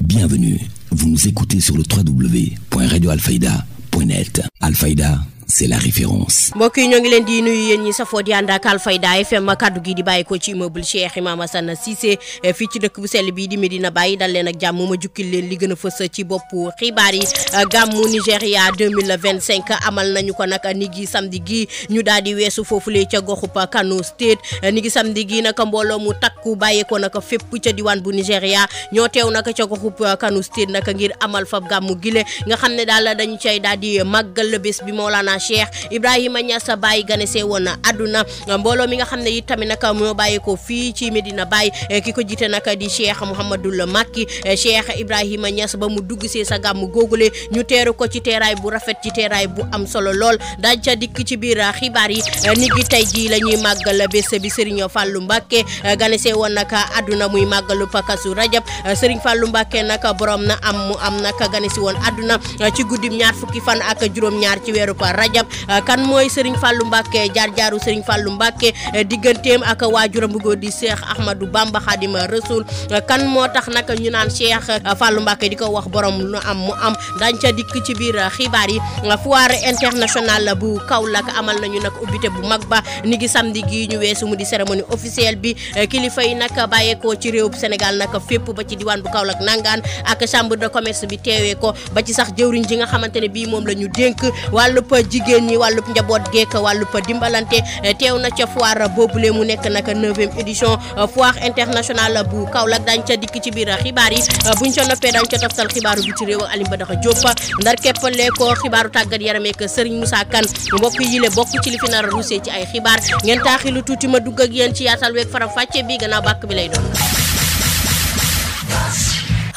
Bienvenue, vous nous écoutez sur le www.radioalfayda.net. Alfayda, c'est la référence. mbokk yi ñoo ngi leen di nuyu yéen ñi safoo di ànd ak Alfayda FM kaddu gi di bàyyi ko ci immeuble Cheikh Imam Assane Cissé fii ci dëkk bu sell bii di Medina Baye dal leen ak jàmm ma jukkil leen li gën a fës ci boppu xibaar yi. gàmmu Nigéria 2025 amal nañu ko nag ni gi samedi gi ñu daal di weesu foofulee ca goxub Kano State ni gi samedi gi nag mbooloo mu takku bàyyeekoo nag fépp ca diwaan bu Nigéria ñoo teew nag ca goxub Kano State nag ngir amal fa gàmmu gile nga xam ne daal dañu cay daal di màggal bés bi Mawlana Cheikh Ibrahima Niass Baye ganese woon àdduna mbooloo mi nga xam ne itamit nag moo bàyyeekoo fii ci Medina Baye ki ko jiite nag di Cheikh Mouhamadoul Makki Cheikh Ibrahima Niass ba mu dugg see sa gàmmu googule ñu teeru ko ci teeraay bu rafet ci teeraay bu am solo lool daaj ca dikk ci biir xibaar yi ni gi tey jii la ñuy màggal bés bi Serigne Fallou Mbacké ganese woon nag àdduna muy màggalu Kazu Rajab Serigne Fallou Mbacké nag borom na am mu am nag ganesi woon àdduna ci guddim ñaar fukki fan ak juróom-ñaar ci weeru Rajab kan mooy Serigne Fallou Mbacké jaar-jaaru Serigne Fallou Mbacké digganteem ak waajuram bu góor di Cheikh Ahmadou Bamba Khadim Rasoul kan moo tax nag ñu naan Cheikh Fallou Mbacké di ko wax borom lu am mu am dañ ca dikk ci biir xibaar yi. foire internationale bu Kaolack amal nañu nag ubbite bu mag ba ni gi samedi gi ñu weesu mu di cérémonie officielle bi kilifa yi nag bàyyeekoo ci réew Sénégal nag fépp ba ci diwaan bu Kaolack nangaan ak chambre de commerce bi teewee ko ba ci sax jëwriñ ji nga xamante ne bii moom la ñu dénk wàllub jigéen ñi wàllub njaboot geek wàllub dimbalante teew na ca foire boobule mu nekk nag 9e édition foire internationale bu Kaolack dañ ca dikk ci biir xibaar yi buñ ca noppee dañ ca toftal xibaaru bi ci réew ak Alioune Badara Diop ndar keppale ko xibaaru tàggat yaram ak Serigne Moussa Kane mbokk yi le bokk ci li fi nar a ruusee ci ay xibaar ngeen taaxilu tuuti ma dugg ak yéen ci yaatal weeg faram fàcce bi gannaaw bàkk bi lay doon.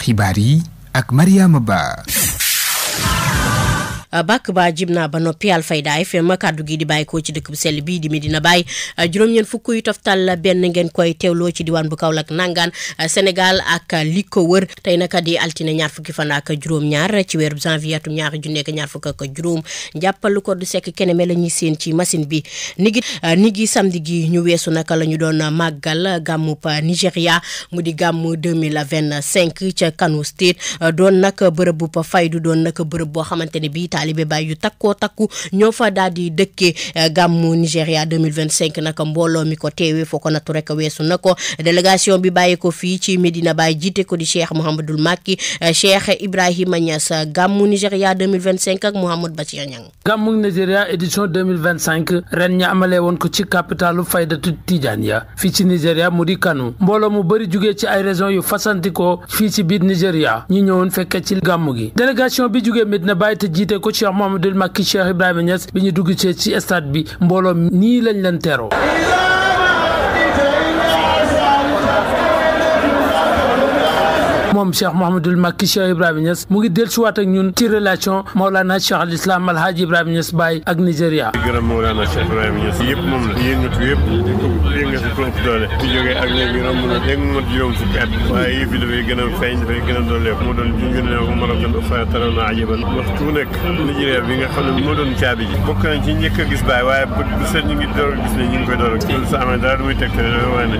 xibaar yi ak Mariama Ba. bàkk ba jib naa ba noppi Alfayda FM kaddu gi di bàyyi ko ci dëkk bu sell bii di Medina Baye juróom-ñeent fukk yu toftal benn ngeen koy teewloo ci diwaan bu Kaolack nangaan Sénégal ak li ko wër tey naka di altine ñaar fukki fan ak juróom-ñaar ci weeru janvier atum ñaar junni ak ñaar fukk ak juróom jàppalu ko du sekk keneme la ñuy seen ci machine bi ni gi samedi gi ñu weesu naka la ñu doon màggal gàmmu Nigéria mu di gàmmu 2025 ca Kano State doon nag bërëb bu faydu doon nag bërëb boo xamante ne bii taalibe Baay yu takkoo takku ñoo fa daal di dëkkee gàmmu Nigéria 2025 naka mbooloo mi ko teewee foo ko nattu rek weesu na ko délégation bi bàyyi ko fii ci Medina Baye jiite ko di Cheikh Mouhamadoul Makki Cheikh Ibrahima Niass gàmmu Nigéria 2025 ak Mouhamed Bachir Niang. gàmmu Nigéria édition 2025 ren ña amalee woon ko ci capitalu Faydatu Tijaaniya fii ci Nigéria mu di Kano mbooloo mu bëri jugee ci ay régions yu fasantikoo fii ci biir Nigéria ñi ñëwoon fekke ci gàmmu gi délégation bi jugee Medina Baye te jiite ko Cheikh Mouhamadoul Makki Cheikh Ibrahima Niass bi ñu dugg ci stade bi mbooloo nii lañ leen teeroo. moom Cheikh Mouhamadoul Makki Cheikh Ibrahima Niass mu ngi dellusiwaat ak ñun ci relation Mawlana Cheikh al Islam Alhaji Ibrahima Niass Baye ak Nigéria. di gërëm Mawlana Cheikh Ibrahima Niass yëpp moom la yëngatu yëpp yëngatu trop doole di jógee ak léegi romb na léegi mu mat juróom fukki at waaye yëf yi dafay gën a feeñ dafay gën a doole mu doon junj ne ko Maroc fa taroon ajiban waxtu nekk Nigéria bi nga xam ne moo doon caabi ji bokk nañ ci njëkk a gis Baye waaye bu set ñu ngi door a gis ne ñu ngi koy door a gis sa amee dara muy tegtale waaye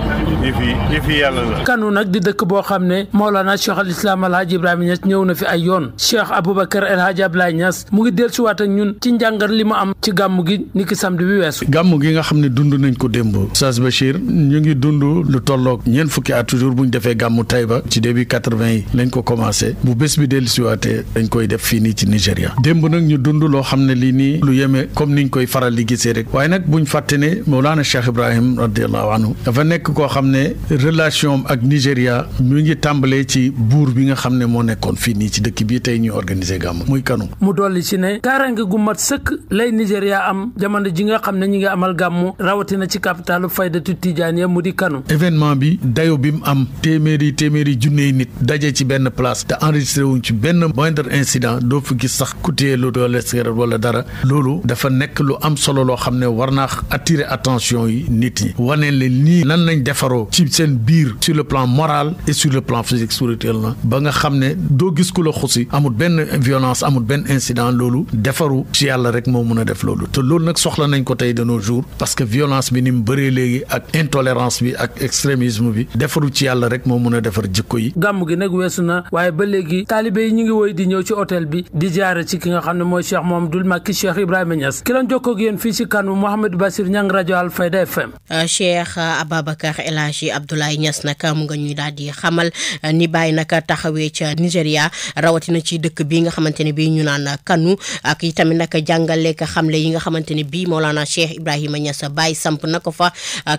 yëf yi yàlla la. Kano nag di dëkk boo xam ne Mawlana Cheikh al Islam Alhaji Ibrahima Niass ñëw na fi ay yoon Cheikh Aboubacar El Hadji Abdoulaye Niass mu ngi dellusiwaat ak ñun ci njàngat li mu am ci gàmmu gi niki samedi bi weesu. gàmmu gi nga xam ne dund nañ ko démb Oustaz Bachir ñu ngi dund lu tolloog ñeent fukki at toujours bu ñu defee gàmmu Taïba ci début 80 yi lañ ko commencé bu bés bi dellusiwaatee dañ koy def fii nii ci Nigéria démb nag ñu dund loo xam ne lii nii lu yeme comme niñ koy faral di gisee rek waaye nag buñ fàtte ne Mawlana Cheikh Ibrahim radiallahu anhu dafa nekk koo xam ne relation ak Nigéria mu ngi tàmbalee ci buur bi nga xam ne moo nekkoon fii nii ci dëkk bii tey ñuy organiser gàmmu muy Kano. mu dolli ci ne kaaraange gu mat sëkk lay Nigéria am jamono ji nga xam ne ñi ngi amal gàmmu rawatina ci capitalu Faydatu Tijaaniya mu di Kano. événement bi dayo bi mu am téeméeri junney nit daje ci benn place te enregistré wuñ ci benn moindre incident doo fi gis sax ku téye lu doole wala dara loolu dafa nekk lu am solo loo xam ne war naa attirer attention yi nit ñi wane leen nii nan lañ defaroo ci seen biir sur le plan moral et sur le plan physique spirituel na ba nga xam ne doo gis ku la xusi amul benn violence amul benn incident loolu defaru ci yàlla rek moo mun a def loolu te loolu nag soxla nañ ko tey de nos jours parce que violence bi ni mu bëree léegi ak intolérance bi ak extrémisme bi defaru ci yàlla rek moo mun a defar jikko yi. gàmm gi nag weesu na waaye ba léegi taalibe yi ñu ngi woy di ñëw ci hôtel bi di jaare ci ki nga xam ne mooy Cheikh Mouhamadoul Macky Cheikh Ibrahima Niass ki lañ jokkoo ak yéen fii ci Kano Mouhamed Bassir Niang rajo Alfayda FM. Cheikh Ababacar El Hadji Abdoulaye Niass nag mu nga ñuy daal di xamal ni Baye nag taxawee ca Nigéria rawatina ci dëkk bi nga xamante ne bii ñu naan Kano ak itamit nag jàngale ka xamle yi nga xamante ne bii Mawlana Cheikh Ibrahima Niass Baye samp na ko fa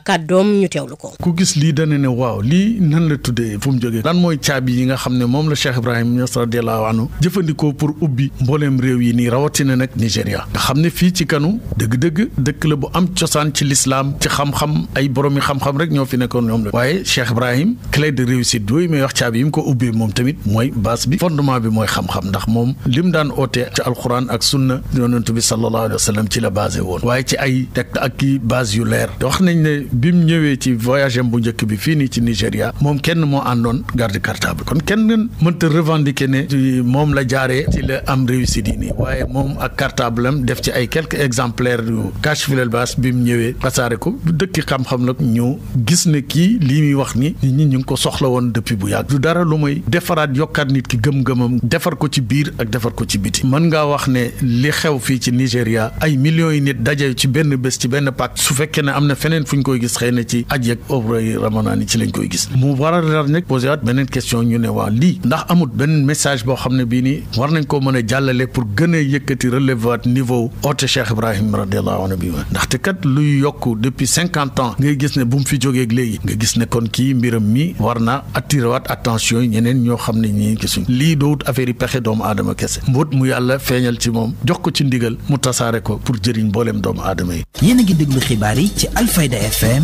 kàddoom ñu teewlu ko. ku gis lii dana ne waaw lii nan la tuddee fu mu jógee lan mooy caabi yi nga xam ne moom la Cheikh Ibrahima Niass radiyallahu anhu jëfandikoo pour ubbi mbooleem réew yi nii rawatina nag Nigéria nga xam ne fii ci Kano dëgg-dëgg dëkk la bu am cosaan ci l'islam ci xam-xam ay boromi xam-xam rek ñoo fi nekkoon ñoom la waaye Cheikh Ibrahim clé de réussite yooyu may wax caabi yi mu ko ubbee moom tamit mooy base bi fondement bi mooy xam-xam ndax moom lim daan oote ci alquran ak sunna yonent bi sallallahu alayhi wa sallam ci la basé woon waaye ci ay tekk ak ki base yu leer wax nañ ne bi mu ñëwee ci voyage bu njëkk bi fii nii ci Nigéria moom kenn moo àndoon garde cartable kon kenn mënta revendiquer ne moom la jaaree ci la am réussite yi nii waaye moom ak cartable am def ci ay quelques exemplaires yu Kashful Baas bi mu ñëwee tasaare ko dëkki xam-xam nag ñu gis ne kii lii muy wax ni nit ñi ñu ngi ko soxla woon depuis bu yàgg du dara lu may defaraat yokkaat nit ki gëm-gëmam defar ko ci biir ak defar ko ci biti mën ngaa wax ne li xew fii ci Nigéria ay millions yi nit daje ci benn bés ci benn pàcc su fekkee ne am na feneen fu ñu koy gis xëy na ci aj ak œuvre yi Ramadan yi ci lañ koy gis mu war a leer nag posé waat beneen question ñu ne waa lii ndax amut benn message boo xam ne bii nii war nañ koo mën a jàllale pour gën a yëkkati relever waat niveau oote Cheikh Ibrahim radiallahu anhu bi ndaxte kat luy yokk depuis 50 ans ngay gis ne bu mu fi jógeeg léegi nga gis ne kon kii mbiram mi war na attiré waat attention yi ñeneen ñoo xam ne ñii gisuñ lii doowut affaire yi pexe doomu aadama kese mbóot mu yàlla feeñal ci moom jox ko ci ndigal mu tasaare ko pour jëriñ mbooleem doomu aadama yi. yéen a ngi déglu xibaar yi ci Alfayda FM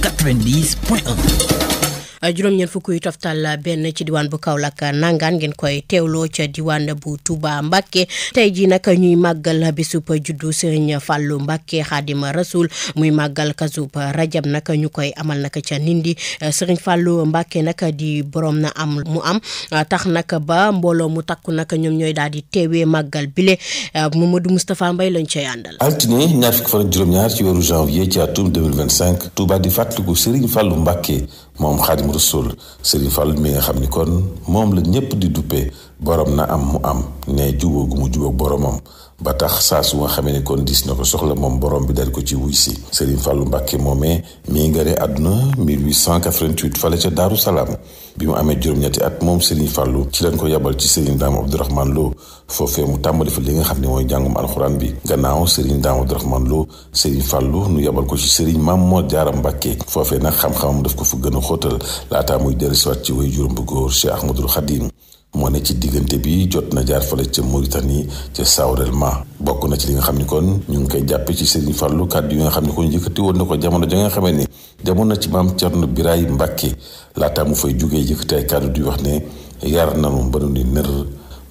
90.1. juróom-ñeent fukk yu toftal benn ci diwaan bu Kaolack nangaan ngeen koy teewloo ca diwaan bu Touba Mbacké tey jii nag ñuy màggal bisub juddu Serigne Fallou Mbacké Xaadima Rasul muy màggal kasub rajab nag ñu koy amal nag ca Nindi Serigne Fallou Mbacké nag di borom na am mu am tax nag ba mbooloo mu takku nag ñoom ñooy daal di teewee màggal bile Mamadou Moustapha Mbaye lañ cay àndal. altine ñaar fukki fan ak juróom-ñaar ci weeru janvier ci atum 2025 Touba di fàttaliku Serigne Fallou Mbacké moom Xaadimu Rasuul Serigne Fall mi nga xam ni kon moom la ñëpp di duppee borom na am mu am ne jubóo gu mu jubóog boromam ba tax saa su nga xamee ni kon dis na ko soxla moom borom bi dal ko ci wuy si Serigne Fallou Mbacké moomee mi ngi gane àdduna 1888 fale ca Daaru Salaam bi mu amee juróom-ñetti at moom Serigne Fallou ci lañ ko yabal ci Serigne Dame Abdourahmane Lo foofee mu tàmbali fa li nga xam ne mooy jàngum alxuraan bi gannaaw Serigne Dame Abdourahmane Lo Serigne Fallou nu yabal ko ci Serigne Mame Mor Diarra Mbacké foofee nag xam-xamam daf ko fa gën a xóotal laataa muy dellusiwaat ci way juróom bu góor Cheikh Ahmadoul Khadim moo ne ci diggante bi jot na jaar fale ca Mauritanie ca Saourelma bokk na ci li nga xam ni kon ñu ngi koy jàppe ci Serigne Fallou kàddu yi nga xam ne kon yëkkati woon na ko jamono ja nga xamee ni jamono na ci maam Thierno Birahim Mbacké laataa mu fay jugee yëkkati ay kàddu di wax ne yar nanu ba nu ni nër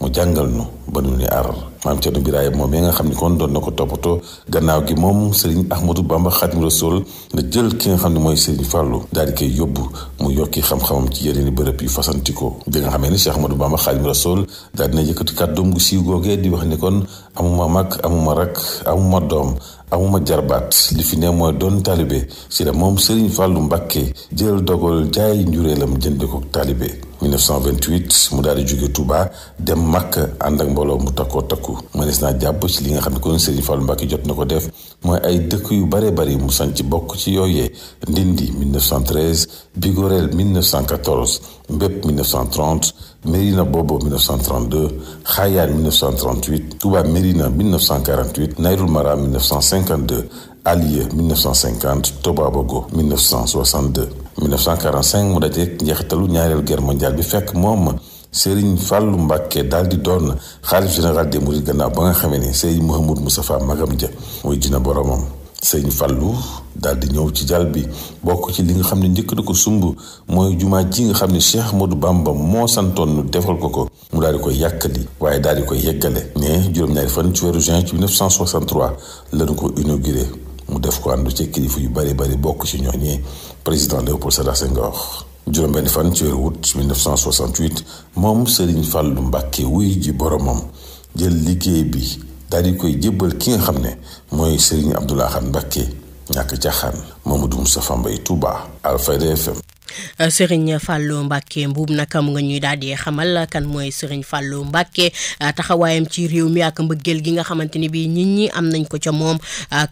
mu jàngal nu ba nu ni ar maam Thierno Birahim moom nga xam ni kon doon na ko toppatoo gannaaw gi moom Serigne Ahmadou Bamba Khadim Rassoul nga jël ki nga xam ne mooy Serigne Fallou daal di koy yóbbu mu yokki xam-xamam ci yeneen i bërëb yu fasantikoo bi nga xamee ni Cheikh Ahmadou Bamba Khadim Rassoul daal dina yëkkati kàddoom gu siiw googee di wax ni kon amuma mag amuma rak amuma doom amuma jarbaat li fi ne mooy doon taalibe si la moom Serigne Fallou Mbacké jël dogal jaay njureelam jënde ko taalibe 1928 mu daal di jóge Touba dem Makka ànd ak mbooloo mu takkoo takku mënees naa jàpp ci li nga xam ne kon Serigne Fallou Mbacké jot na ko def mooy ay dëkk yu bare bari mu sanc bokk ci yooyee Ndindi 1913 Bigorel 1914 Mbépp 1930 Mérina Bobo 1932 Xaayaan 1938 Touba Mérina 1948 Nayrul Maram 1952 Alieu 1950 Tobago 1962 1945 mu dajeek njeexitalu ñaareelu guerre mondiale bi fekk moom Serigne Fallou Mbacké daal di doon xaalif général des Mourides gannaaw ba nga xamee ni Serigne Mouhamadou Moustapha magam ja mooy dina boromam Serigne Fallou daal di ñëw ci jàll bi bokk ci li nga xam ne njëkk na ko sumb mooy jumaa ji nga xam ne Cheikh Ahmadou Bamba moo santoon nu defal ko mu daal di koy yàkkali waaye daal di koy yeggale ne juróom-ñaari fan ci weeru juin ci 1963 lañu ko inauguré mu def ko àndu ci kilifa yu bari bari bokk ci ñooñee président Léopold Sédar Senghor juróom-benn fan ci weeru août 1968 moom Serigne Fallou Mbacké wuy ji boromam jël liggéey bi daal di koy jébbal ki nga xam ne mooy Serigne Abdou Lahad Mbacké ñàkk caaxaan Mamadou Moustapha Mbaye Touba Alfayda FM. Serigne Fallou Mbacké Mbuub nag mu nga ñuy daal di xamal kan mooy Serigne Fallou Mbacké taxawaayam ci réew mi ak mbëggeel gi nga xamante ni bii nit ñi am nañ ko ca moom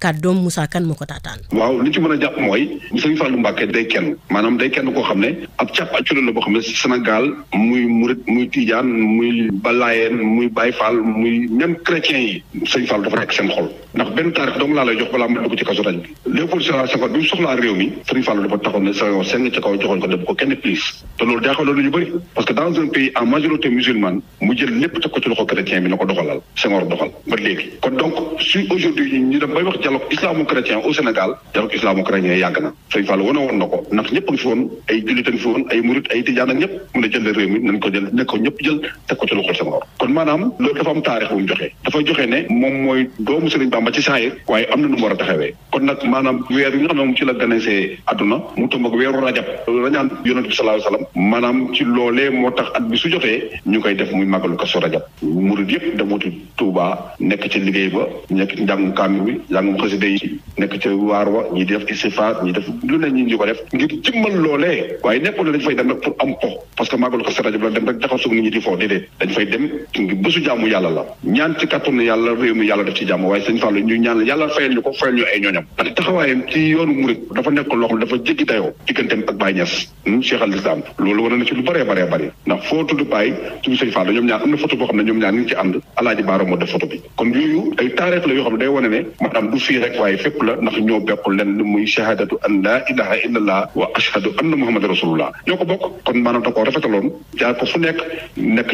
kàddoom Moussa Kane moo ko taataan. waaw li ci mën a jàpp mooy Serigne Fallou Mbacké day kenn maanaam day kenn koo xam ne ab càpp ak la boo xam ne Sénégal muy murit muy tijaan muy balaayeen muy Baye Fall muy même chrétien yi Serigne Fallou dafa nekk seen xol ndax benn taarix dong laa lay jox balaa ma dugg ci kaso rajo bi Léopold Sédar Senghor bi mu soxlaa réew mi Serigne Fallou dafa taxoon ne Senghor seng ca kaw joxoon ko def ko kenn plus te loolu jaaxal lu ñu bëri parce que dans un pays en majorité musulmane mu jël lépp teg ko ci loxo chrétien bi na ko doxalal Senghor doxal ba léegi kon donc si aujourd'hui ñu dem bay wax dialogue islamo-chrétien au Sénégal dialogue islamo-chrétien yàgg na Serigne Fallou wane woon na ko ndax ñëpp a ngi fi woon ay jullit a ngi fi woon ay murit ay tijaan ak ñëpp mun a jël réew mi nañ ko jël ne ko ñëpp jël teg ko ci loxo Senghor kon maanaam loolu dafa am taarix bu mu joxe dafay joxe ne moom mooy doomu Serigne Bamba ci saayir waaye am na nu mu war a taxawee kon nag maanaam weer yi nga xam ne moom ci la ganesee àdduna mu tomb ak weeru rajab rañaan yonent bi sallallahu alayhi wasallam maanaam ci loolee moo tax at bi su jotee ñu koy def muy màggalu Kazu Rajab murid yëpp demati Touba nekk ci liggéey ba nekk ci njàngum kaamil bi njàngum xasida yi nekk ci waar wa ñi def istighfar ñi def lu ne ñi ko def ngir jëmmal loolee waaye nekkul dañ fay dem rek pour am po parce que màggalu Kazu Rajab la dem rek taxaw suuf nit ñi di foofu déedéet dañ fay dem ngir bésu jaamu yàlla la ñaan ci kàttanu yàlla réew mi yàlla def ci jàmm waaye Serigne Fallou ñu ñaan yàlla fayal ñu ko fayal ñu ay ñooñam parce que taxawaayam ci yoonu murid dafa nekk loo xam dafa jéggi dayoo digganteem ak Baye Niass Cheikh al Islam loolu war na ci lu bëree bëri ndax foo tudd Baye tudd Serigne Fallou ñoom ñaar am na photo boo xam ne ñoom ñaar ñu ngi ci ànd Alaaji Baara moo def photo bi kon yooyu ay taarix la yoo xam ne day wane ne maanaam du fii rek waaye fépp la ndax ñoo bokk lenn muy shahadatu an la ilaha illallah wa ashhadu anna muhammad rasulullah ñoo ko bokk kon maanaam da koo rafetaloon jaar ko fu nekk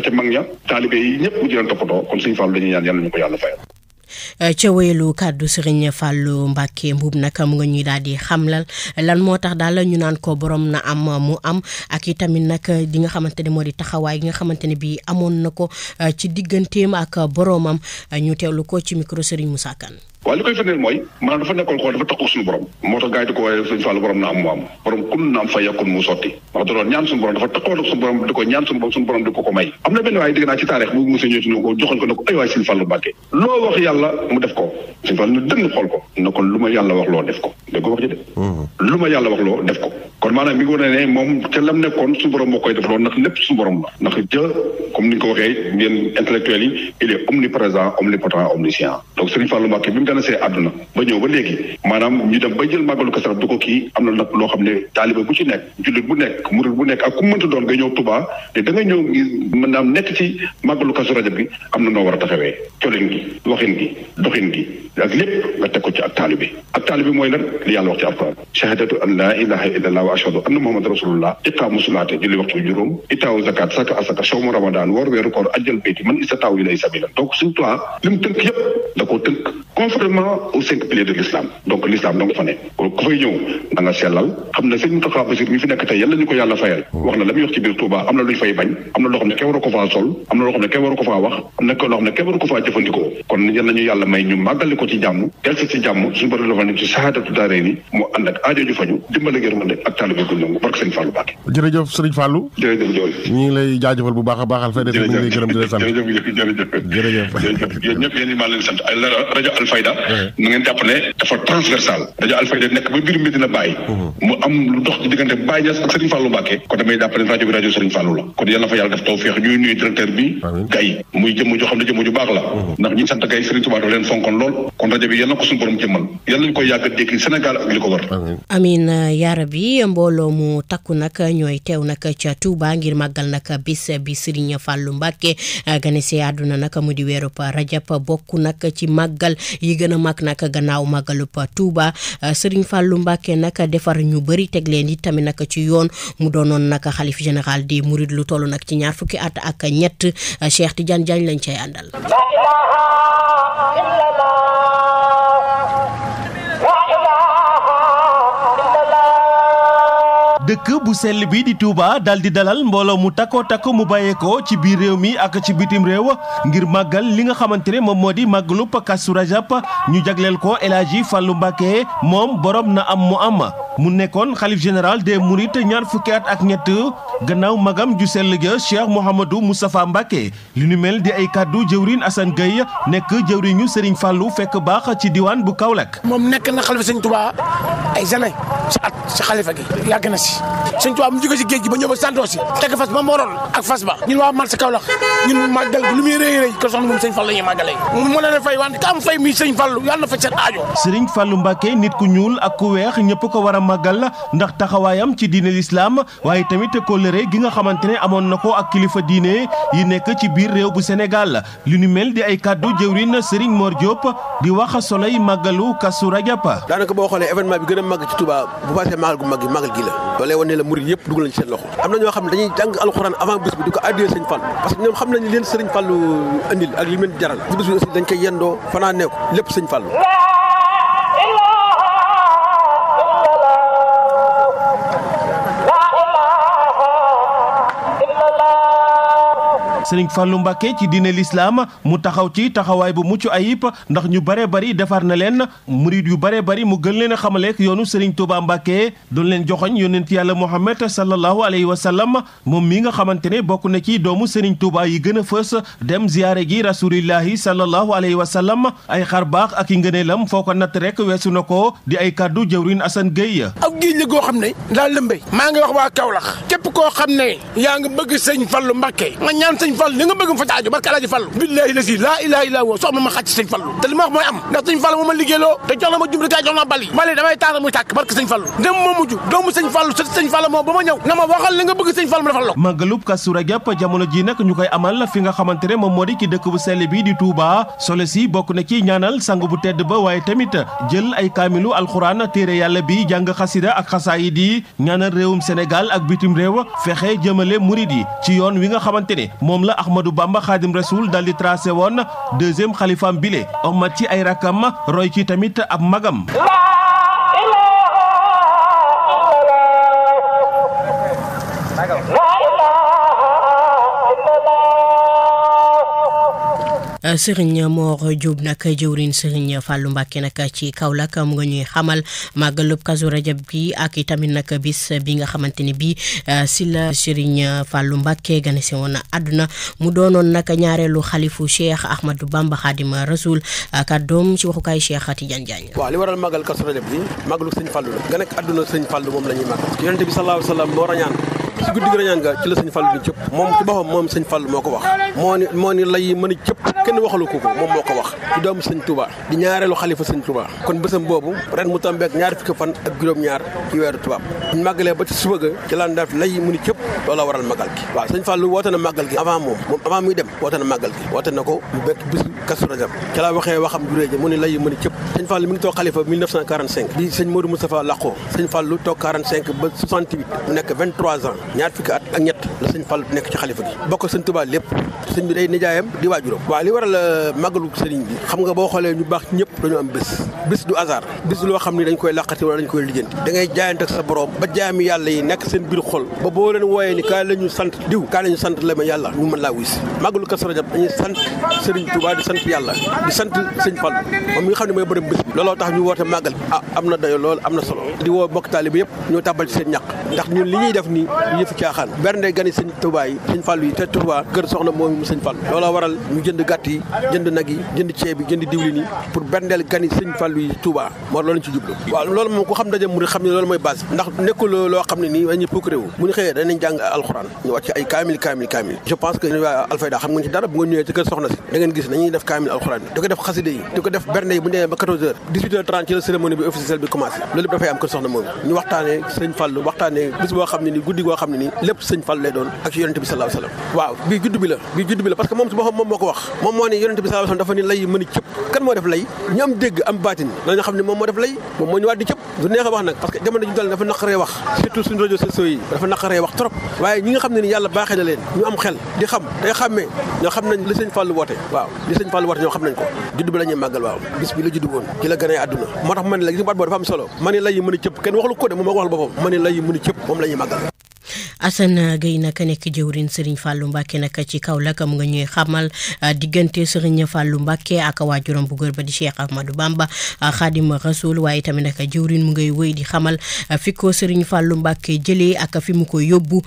ca mag ña taalibe yi ñëpp di leen toppatoo kon Serigne Fallou dañuy ñaan yàlla ñu ko yàlla fayal. ca wéyelu kàddu Serigne Fallou Mbacké Mbuub nag mu nga ñuy daal di xamlal lan moo tax daal ñu naan ko borom na am mu am ak itamit nag di nga xamante ne moo di taxawaay gi nga xamante ne bii amoon na ko ci digganteem ak boromam ñu teewlu ko ci micro Serigne Moussa Kane. waaw li koy firndeel mooy maanaam dafa nekkoon xool dafa taxaw suñu borom moo tax gars yi di ko woowee Serigne Fallou borom na am mu am borom kun na am fa yakun mu sotti wax da doon ñaan suñu borom dafa taxaw suñu borom di ko ñaan suñu borom di ko may am na benn waaye dégg naa ci taarix bu monsieur ñëw ko joxoon ko ne ko ay waay Serigne Fallou Mbacké loo wax yàlla mu def ko Serigne Fallou ñu dënn xool ko ne ko lu ma yàlla wax loo def ko dégg ko wax ji de lu ma yàlla wax loo def ko kon maanaam mi ngi wane ne moom ca lam nekkoon suñu borom moo koy def loolu ndax lépp suñu borom la ndax jë comme ni nga ko waxee yéen intellectuels yi il est omniprésent omnipotent omniscient donc Serigne Fallou Mbacké bi mu ganasee àdduna ba ñëw ba léegi maanaam ñu dem ba jël màggalu Kazu Rajab du ko kii am na nag loo xam ne taalibe bu ci nekk jullit bu nekk murid bu nekk ak ku mënta doon nga ñëw Touba te da nga ñëw maanaam nekk ci màggalu Kazu Rajab bi am na noo war a taxawee colin gi waxin gi doxin gi ak lépp nga teg ko ci ak taalibe mooy lan li yàlla wax ci alquran shahadatu an la ilaha illallah wa ashhadu anna muhammad rasulullah iqaamu salaate julli waxtu bi juróom itaaw zakat saka asaka shawmu ramadan woor weeru koor ajjal bayti man istataaw ilay sabila donc suñu toi li mu tënk yëpp da koo tënk conformément aux 5 piliers de l'islam donc l'islam donc fa ne ku fay ñëw na nga sellal xam ne sëñ Mountakha Bassirou mi fi nekk tey yàlla ñu ko yàlla fayal wax na la muy wax ci biir Touba am na luñ fay bañ am na loo xam ne kenn waru ko faa sol am na loo xam ne kenn waru ko faa wax am na loo xam ne kenn waru ko faa jëfandikoo kon yal nañu yàlla may ñu màggali ko ci jàmm delsi ci jàmm suñu borom dafa ne ci sahaadatu daarayni ni mu ànd ak aajo ju faju dimbale yërmande ak taalibe gu nangu barke sëñ Fallou Mbacké. jërëjëf Serigne Fallou. jërëjëf Diol. ñu ngi lay jaajëfal bu baax a baax Alfayda FM ñu ngi lay gërëm di la sant. jërëjëf yéen ñëpp yéen maa leen sant rajo Alfayda na ngeen jàpp ne dafa transversal rajo Alfayda nekk ba biir Medina Baye mu am lu dox ci diggante Baye Niass ak Serigne Fallou Mbacké kon damay jàpp ne rajo bi rajo Serigne Fallou la kon yàlla na fa yàlla def tawfeex ñuy nuyu directeur bi Gaye muy jëmm joo xam ne jëmm ju baax la ndax ñi sant Gaye Serigne Touba dafa leen fonkoon lool kon rajo bi yàlla na ko suñu borom jëmmal yàlla ñu koy yàgg a dégg Sénégal ak li ko war. amiin yaa rabbi mbooloo mu takku nag ñooy teew nag ca Touba ngir màggal nag bis bi Serigne Fallou Mbacké gane si àdduna nag mu di weerub rajab bokk nag ci màggal yi gën a mag nag gannaaw màggalub Touba Serigne Fallou Mbacké nag defar ñu bëri teg leen it tamit nag ci yoon mu doonoon nag xalif général di Mouride lu toll nag ci ñaar fukki at ak ñett Cheikh Tidiane Diagne lañ cay àndal. dëkk bu sell bi di Touba dal di dalal mbooloo mu takkoo takk mu bàyyeekoo ci biir réew mi ak ci bitim réew ngir màggal li nga xamante ne moom moo di màggalu Kazu Rajab ñu jagleel ko El Hadji Fallou Mbacké moom borom na am mu am mu nekkoon xalif général des Mourides ñaar fukki at ak ñett gannaaw magam ju sell ja Cheikh Mouhamadou Moustapha Mbacké li nu mel di ay kàddu jëwriñ Assane Gueye nekk jëwriñu Serigne Fallou fekk baax ci diwaan bu Kaolack. moom nekk na xalifa Serigne Touba ay années ci at ci xalifa gi yàgg na si Serigne Touba mu jóge si géej gi ba ñëw ba santoo si teg fas ba moroon ak fas ba ñun waa marché Kaolack ñun màggal lu muy rëy rëy ko soxna moom Serigne Fallou la ñuy màggalee mu mën na fay wante ka am fay mi Serigne Fallou yàlla na fa seen aajo. Serigne Fallou Mbacké nit ku ñuul ak ku weex ñëpp ko war a màggal ndax taxawaayam ci diine l'islam waaye tamit kóllëre gi nga xamante ne amoon na ko ak kilifa diine yi nekk ci biir réew bu Sénégal li nu mel di ay kàddu jëwriñ Serigne Mor Diop di wax soloy màggalu Kazu Rajab. daanaka boo xoolee événement bi gën a màgg ci Touba bu passé màggal gu màgg màggal gi la loolee wane la murid yëpp dugal nañ seen loxo am na ñoo xam ne dañuy jàng alxuraan avant bés bi di ko addiyee Serigne Fallou parce que ñoom xam nañu leen Serigne Fallou andil ak li leen jaral ci bés bi aussi dañ koy yendoo fanaanee ko lépp Serigne Fallou. Serigne Fallou Mbacké ci diine l'islam mu taxaw ci taxawaay bu mucc ayib ndax ñu bare bari defar na leen murid yu bare bari mu gën leen a xamaleek yoonu Serigne Touba Mbacké doon leen joxoñ yonent yàlla Muhammad sallallahu alayhi wa sallam moom mi nga xamante ne bokk na ci doomu Serigne Touba yi gën a fës dem ziyaare gi rasulillahi sallallahu alayhi wa sallam ay xar baax ak i ngëneelam foo ko natt rek weesu na ko di ay kàddu jëwriñ Assane Gueye. ak géej la goo xam ne daal lëmbee maa ngi wax waa Kaolack képp koo xam ne yaa ngi bëgg Serigne Fallou Mbacké nga ñaan Serigne Fallou li nga bëgg fa taaju barka Alaaji Fallou billahi la si laa ilaaha illa huwa soxna ma xàcc Serigne Fallou te li ma wax mooy am ndax Serigne Fallou moo ma liggéeyloo te jox na ma jumtukaay jox na bali damay taara muy tàkk barka Serigne Fallou dem moo mujj doomu Serigne Fallou sët Serigne Fallou moom ba ma ñëw na ma waxal li nga bëgg Serigne Fallou ma defal la màggalub Kazu Rajab jamono ji nag ñu koy amal fi nga xamante ne moom moo di ci dëkk bu sell bi di Touba solo si bokk na ci ñaanal sang bu tedd ba waaye tamit jël ay kaamilu alxuraan téere yàlla bi jàng xasida ak xasaayid yi ñaanal réewum Sénégal ak bitim réew fexe jëmale murid yi ci yoon wi nga xamante ne moom la Ahmadou Bamba Khadim Rasoul dal di tracé woon deuxième xalifaam bile ommat ci ay rakam roy ci tamit ab magam. Serigne Mor Diop nag jëwriñ Serigne Fallou Mbacké nag ci Kaolack mu nga ñuy xamal màggalub Kazu Rajab bi ak itamit nag bis bi nga xamante ni bii si la Serigne Fallou Mbacké gane si woon àdduna mu doonoon nag ñaareelu xalifu Cheikh Ahmadou Bamba Khadim Rasoul kàddoom ci waxukaay Cheikh Tidiane Diagne. waaw li waral màggal Kazu Rajab bi màggalu Serigne Fallou la gane ak àdduna Serigne Fallou moom la ñuy màggal yonent bi sallallahu alayhi wa sallam moo rañaan ci guddi gi rañaan nga ci la Serigne Fallou di cëpp moom ci boppam moom Serigne Fallou moo ko wax moo ni lay mën a cëpp kenn waxalu ko moom moo ko wax ci doomu Serigne Touba di ñaareelu xalifa Serigne Touba kon bésam boobu ren mu tombeek ñaar fukki fan ak juróom-ñaar ci weeru tubaab ñu màggalee ba ci suba ga ci laan def lay mu ni cëpp loola waral màggal gi waaw Serigne Fallou woote na màggal gi avant moom avant muy dem woote na màggal gi woote na ko mu bekk bisu Kazu Rajab ci la waxee waxam jurée ji mu ni lay mu ni cëpp Serigne Fallou mi ngi toog xalifa 1945 bi Serigne Modou Moustapha laqoo Serigne Fallou toog 45 ba 68 mu nekk 23 ans ñaar fukki at ak ñett la Serigne Fallou nekk ci xalifa gi bokk Serigne Touba lépp sëñ bi day nijaayam di waajuram waaw li waral màggalu sëriñ bi xam nga boo xoolee ñu baax ñëpp dañu am bés du hasard bés loo xam ni dañ koy laqati wala dañ koy lijjanti da ngay jaayante ak sa borom ba jaami yàlla yi nekk seen biir xol ba boo leen wooyee ni kaay la ñu sant diw kaay la ñu sant la ma yàlla ñu mën laa wuy si màggalu Kazu Rajab dañuy sant sëriñ Touba di sant yàlla di sant sëñ Fall moom mi nga xam ne mooy borom bés bi looloo tax ñu woote màggal am na dayo lool am na solo di woo mbokk taalibe yëpp ñoo tàbbal ci seen ñàq ndax ñun li ñuy def ni yëfi caaxaan bernde gani sëñ Touba yi sëñ Fall yi te Touba kër soxna moom mu sëñ Fall looloo waral ñu jënd gàtt yi jënd nag yi jënd ceeb yi jënd diwlin yi pour berndeel gani sëñ Fall yi Touba moo loolu lañ ci jublu waaw loolu moom ku xam daje mu xam ne loolu mooy base ndax nekkul loo xam ne nii dañuy procuré wu bu ñu xëyee danañ jàng alxuraan ñu wàcc ay kaamil je pense que waa Alfayda xam nga ci dara bu nga ñëwee ci kër soxna si da ngeen gis nañuy def kaamil alxuraan di ko def xaside yi di ko def bernde yi bu ñu demee ba 14h 18h30 ci la cérémonie bi officielle bi commencé loolu dafay am kër soxna moom ñu waxtaanee sëñ Fall waxtaanee bis boo xam ne ni guddi goo xam xam ne nii lépp sëñ Fallu lay doon ak ci yonente bi sallallahu alayhi wasallam waaw bii juddu bi la parce que moom si boppam moom moo ko wax moom moo ne yonente bi sallallahu alayhi wasallam dafa ni lay mën a cëpp kan moo def lay ñu am dégg am baatin dañu xam ne moom moo def lay moom moo ñu waat di cëpp du neex a wax nag parce que jamono ju dal dafa naqaree wax surtout suñu réseaux sociaux yi dafa naqaree wax trop waaye ñi nga xam ne ni yàlla baaxee na leen ñu am xel di xam day xàmmee ñoo xam nañ li sëñ Fallu woote waaw li sëñ Fallu woote ñoo xam nañ ko juddu bi la ñuy màggal waaw bis bi la juddu woon ci la gënee àdduna moo tax ma ne la gis baat boo dafa am solo ma ne lay yi mën a cëpp kenn waxlu ko de moom moo ko waxal boppam ma ne lay yi mën a cëpp moom la ñuy màggal. Assane Gueye nag nekk jëwriñ Serigne Fallou Mbacké nag ci Kaolack mu nga ñuy xamal diggante Serigne Fallou Mbacké ak waajuram bu góor ba di Cheikh Ahmadou Bamba Khadim Rasoul waaye tamit nag jëwriñ mu ngay wëy di xamal fi ko Serigne Fallou Mbacké jëlee ak fi mu ko yóbbu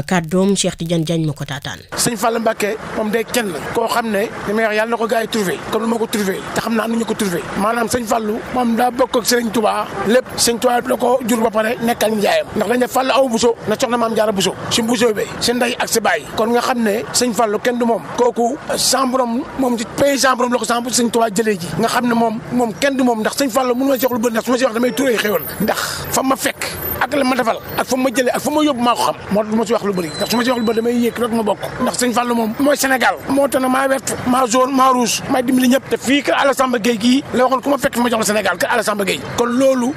kàddoom Cheikh Tidiane Diagne ma ko taataan. Serigne Fallou Mbacké moom day kenn koo xam ne li may wax yàlla na ko gars yi trouvé comme ni ma ko trouvé te xam naa nu ñu ko trouvé maanaam Serigne Fallou moom daa bokk ak Serigne Touba lépp Serigne Touba la ko jur ba pare nekkal njaayam ndax dañ ne Fallou aw buso na soxna maam Jaara buso si mbusoo be si ndey ak si bàyyi kon nga xam ne sëñ Fallu kenn du moom kooku sambrom moom ci pays sambrom la ko samp sëñ Tuubaa jëlee ji nga xam ne moom kenn du moom ndax sëñ Fallu mënu ma si wax lu bëri ndax su ma si wax damay turee xéwal ndax fa ma fekk ak la ma defal ak fa ma jëlee ak fa ma yóbbu maa ko xam moo tax du ma si wax lu bëri ndax su ma si wax lu bëri damay yéeg rek ma bokk ndax sëñ Fallu moom mooy Sénégal moo tax na maa wert maa jaune maa rouge maa dimbali ñëpp te fii kër Alassane Gueye gii la waxoon ku ma fekk fi ma jox la Sénégal kër Alassane Gueye kon loolu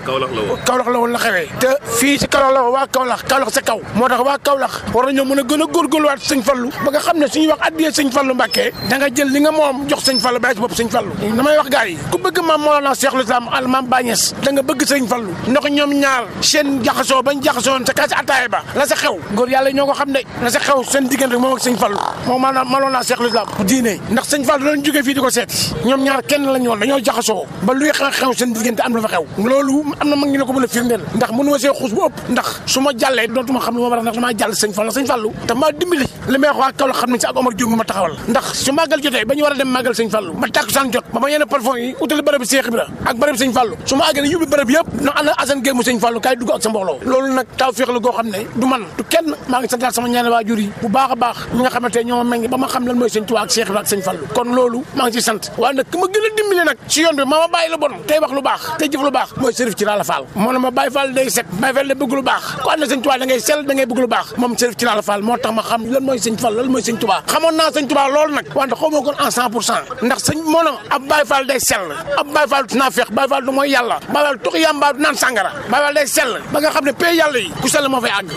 Kaolack la woon la xewee te fii si Kaolack la woon waa Kaolack sa kaw moo tax waa Kaolack war nañoo mën a gën a góorgóorluwaat sëñ Fallu ba nga xam ne suñuy wax addiyee sëñ Fallu Mbacké da nga jël li nga moom jox sëñ Fallu bàyyi ci bopp sëñ Fallu damay wax gars yi ku bëgg maam Mawlana Cheikhul Islam al maam Bañes da nga bëgg sëñ Fallu ndax ñoom ñaar seen jaxasoo bañ jaxasoon sa kaasi ataaya ba la sa xew góor yàlla ñoo ko xam de la sa xew seen diggante moom ak sëñ Fallu moom maanaam Mawlana Cheikhul Islam diine ndax sëñ Fallu doon jógee fii di ko seeti ñoom ñaar kenn lañu woon dañoo jaxasoo ba luy xew seen diggante am lu fa xew loolu am na mag ñi la ko mën a firndeel ndax mënu ma see xuus bu ëpp ndax su ma jàllee dootuma xam lu ma war a ndax damaa jàll sëñ Fallu te maa dimbali li may wax waa Kaolack xam nañ si ak Omar Diop ma taxawal ndax su màggal jotee ba ñu war a dem màggal sëñ Fallu ma tàkkusaan jot ba ma yenn parfum yi utali bërëb bi Cheikh Ibra ak bërëb sëñ Fallu su ma àggee yóbbi bërëb yëpp na ana Assane Gueye mu sëñ Fallu kaay dugg ak sa mbooloo loolu nag taw féex la goo xam ne du man du kenn maa ngi santaat sama ñaane waajur yi bu baax a baax ñi nga xamante ñoo ma meññ ba ma xam lan mooy sëñ Tuubaa ak Cheikh Ibra ak sëñ Fallu kon loolu maa ngi ci sant waaye nag ki ma gën a dimbali nag ci yoon bi ma bàyyi la bon tey wax lu baax tey jëf lu baax mooy Serif ci la Fall moo ne ma Baye Fall day set Baye Fall day bëgg lu baax ku ànd sëñ Tuubaa da ngay sell da ngay bëgg lu baax moom Serif ci la Fall moo tax ma xam lan mooy sëñ Fall lan mooy sëñ Tuubaa xamoon naa sëñ Tuubaa loolu nag wante xaw ma ko en 100% ndax sëñ moo na ab Baye Fall day sell ab Baye Fall du naa feex Baye Fall du mooy yàlla Baye Fall tux yàmbaa du naan sàngara Baye Fall day sell ba nga xam ne pay yàlla yi ku sell moo fay àgg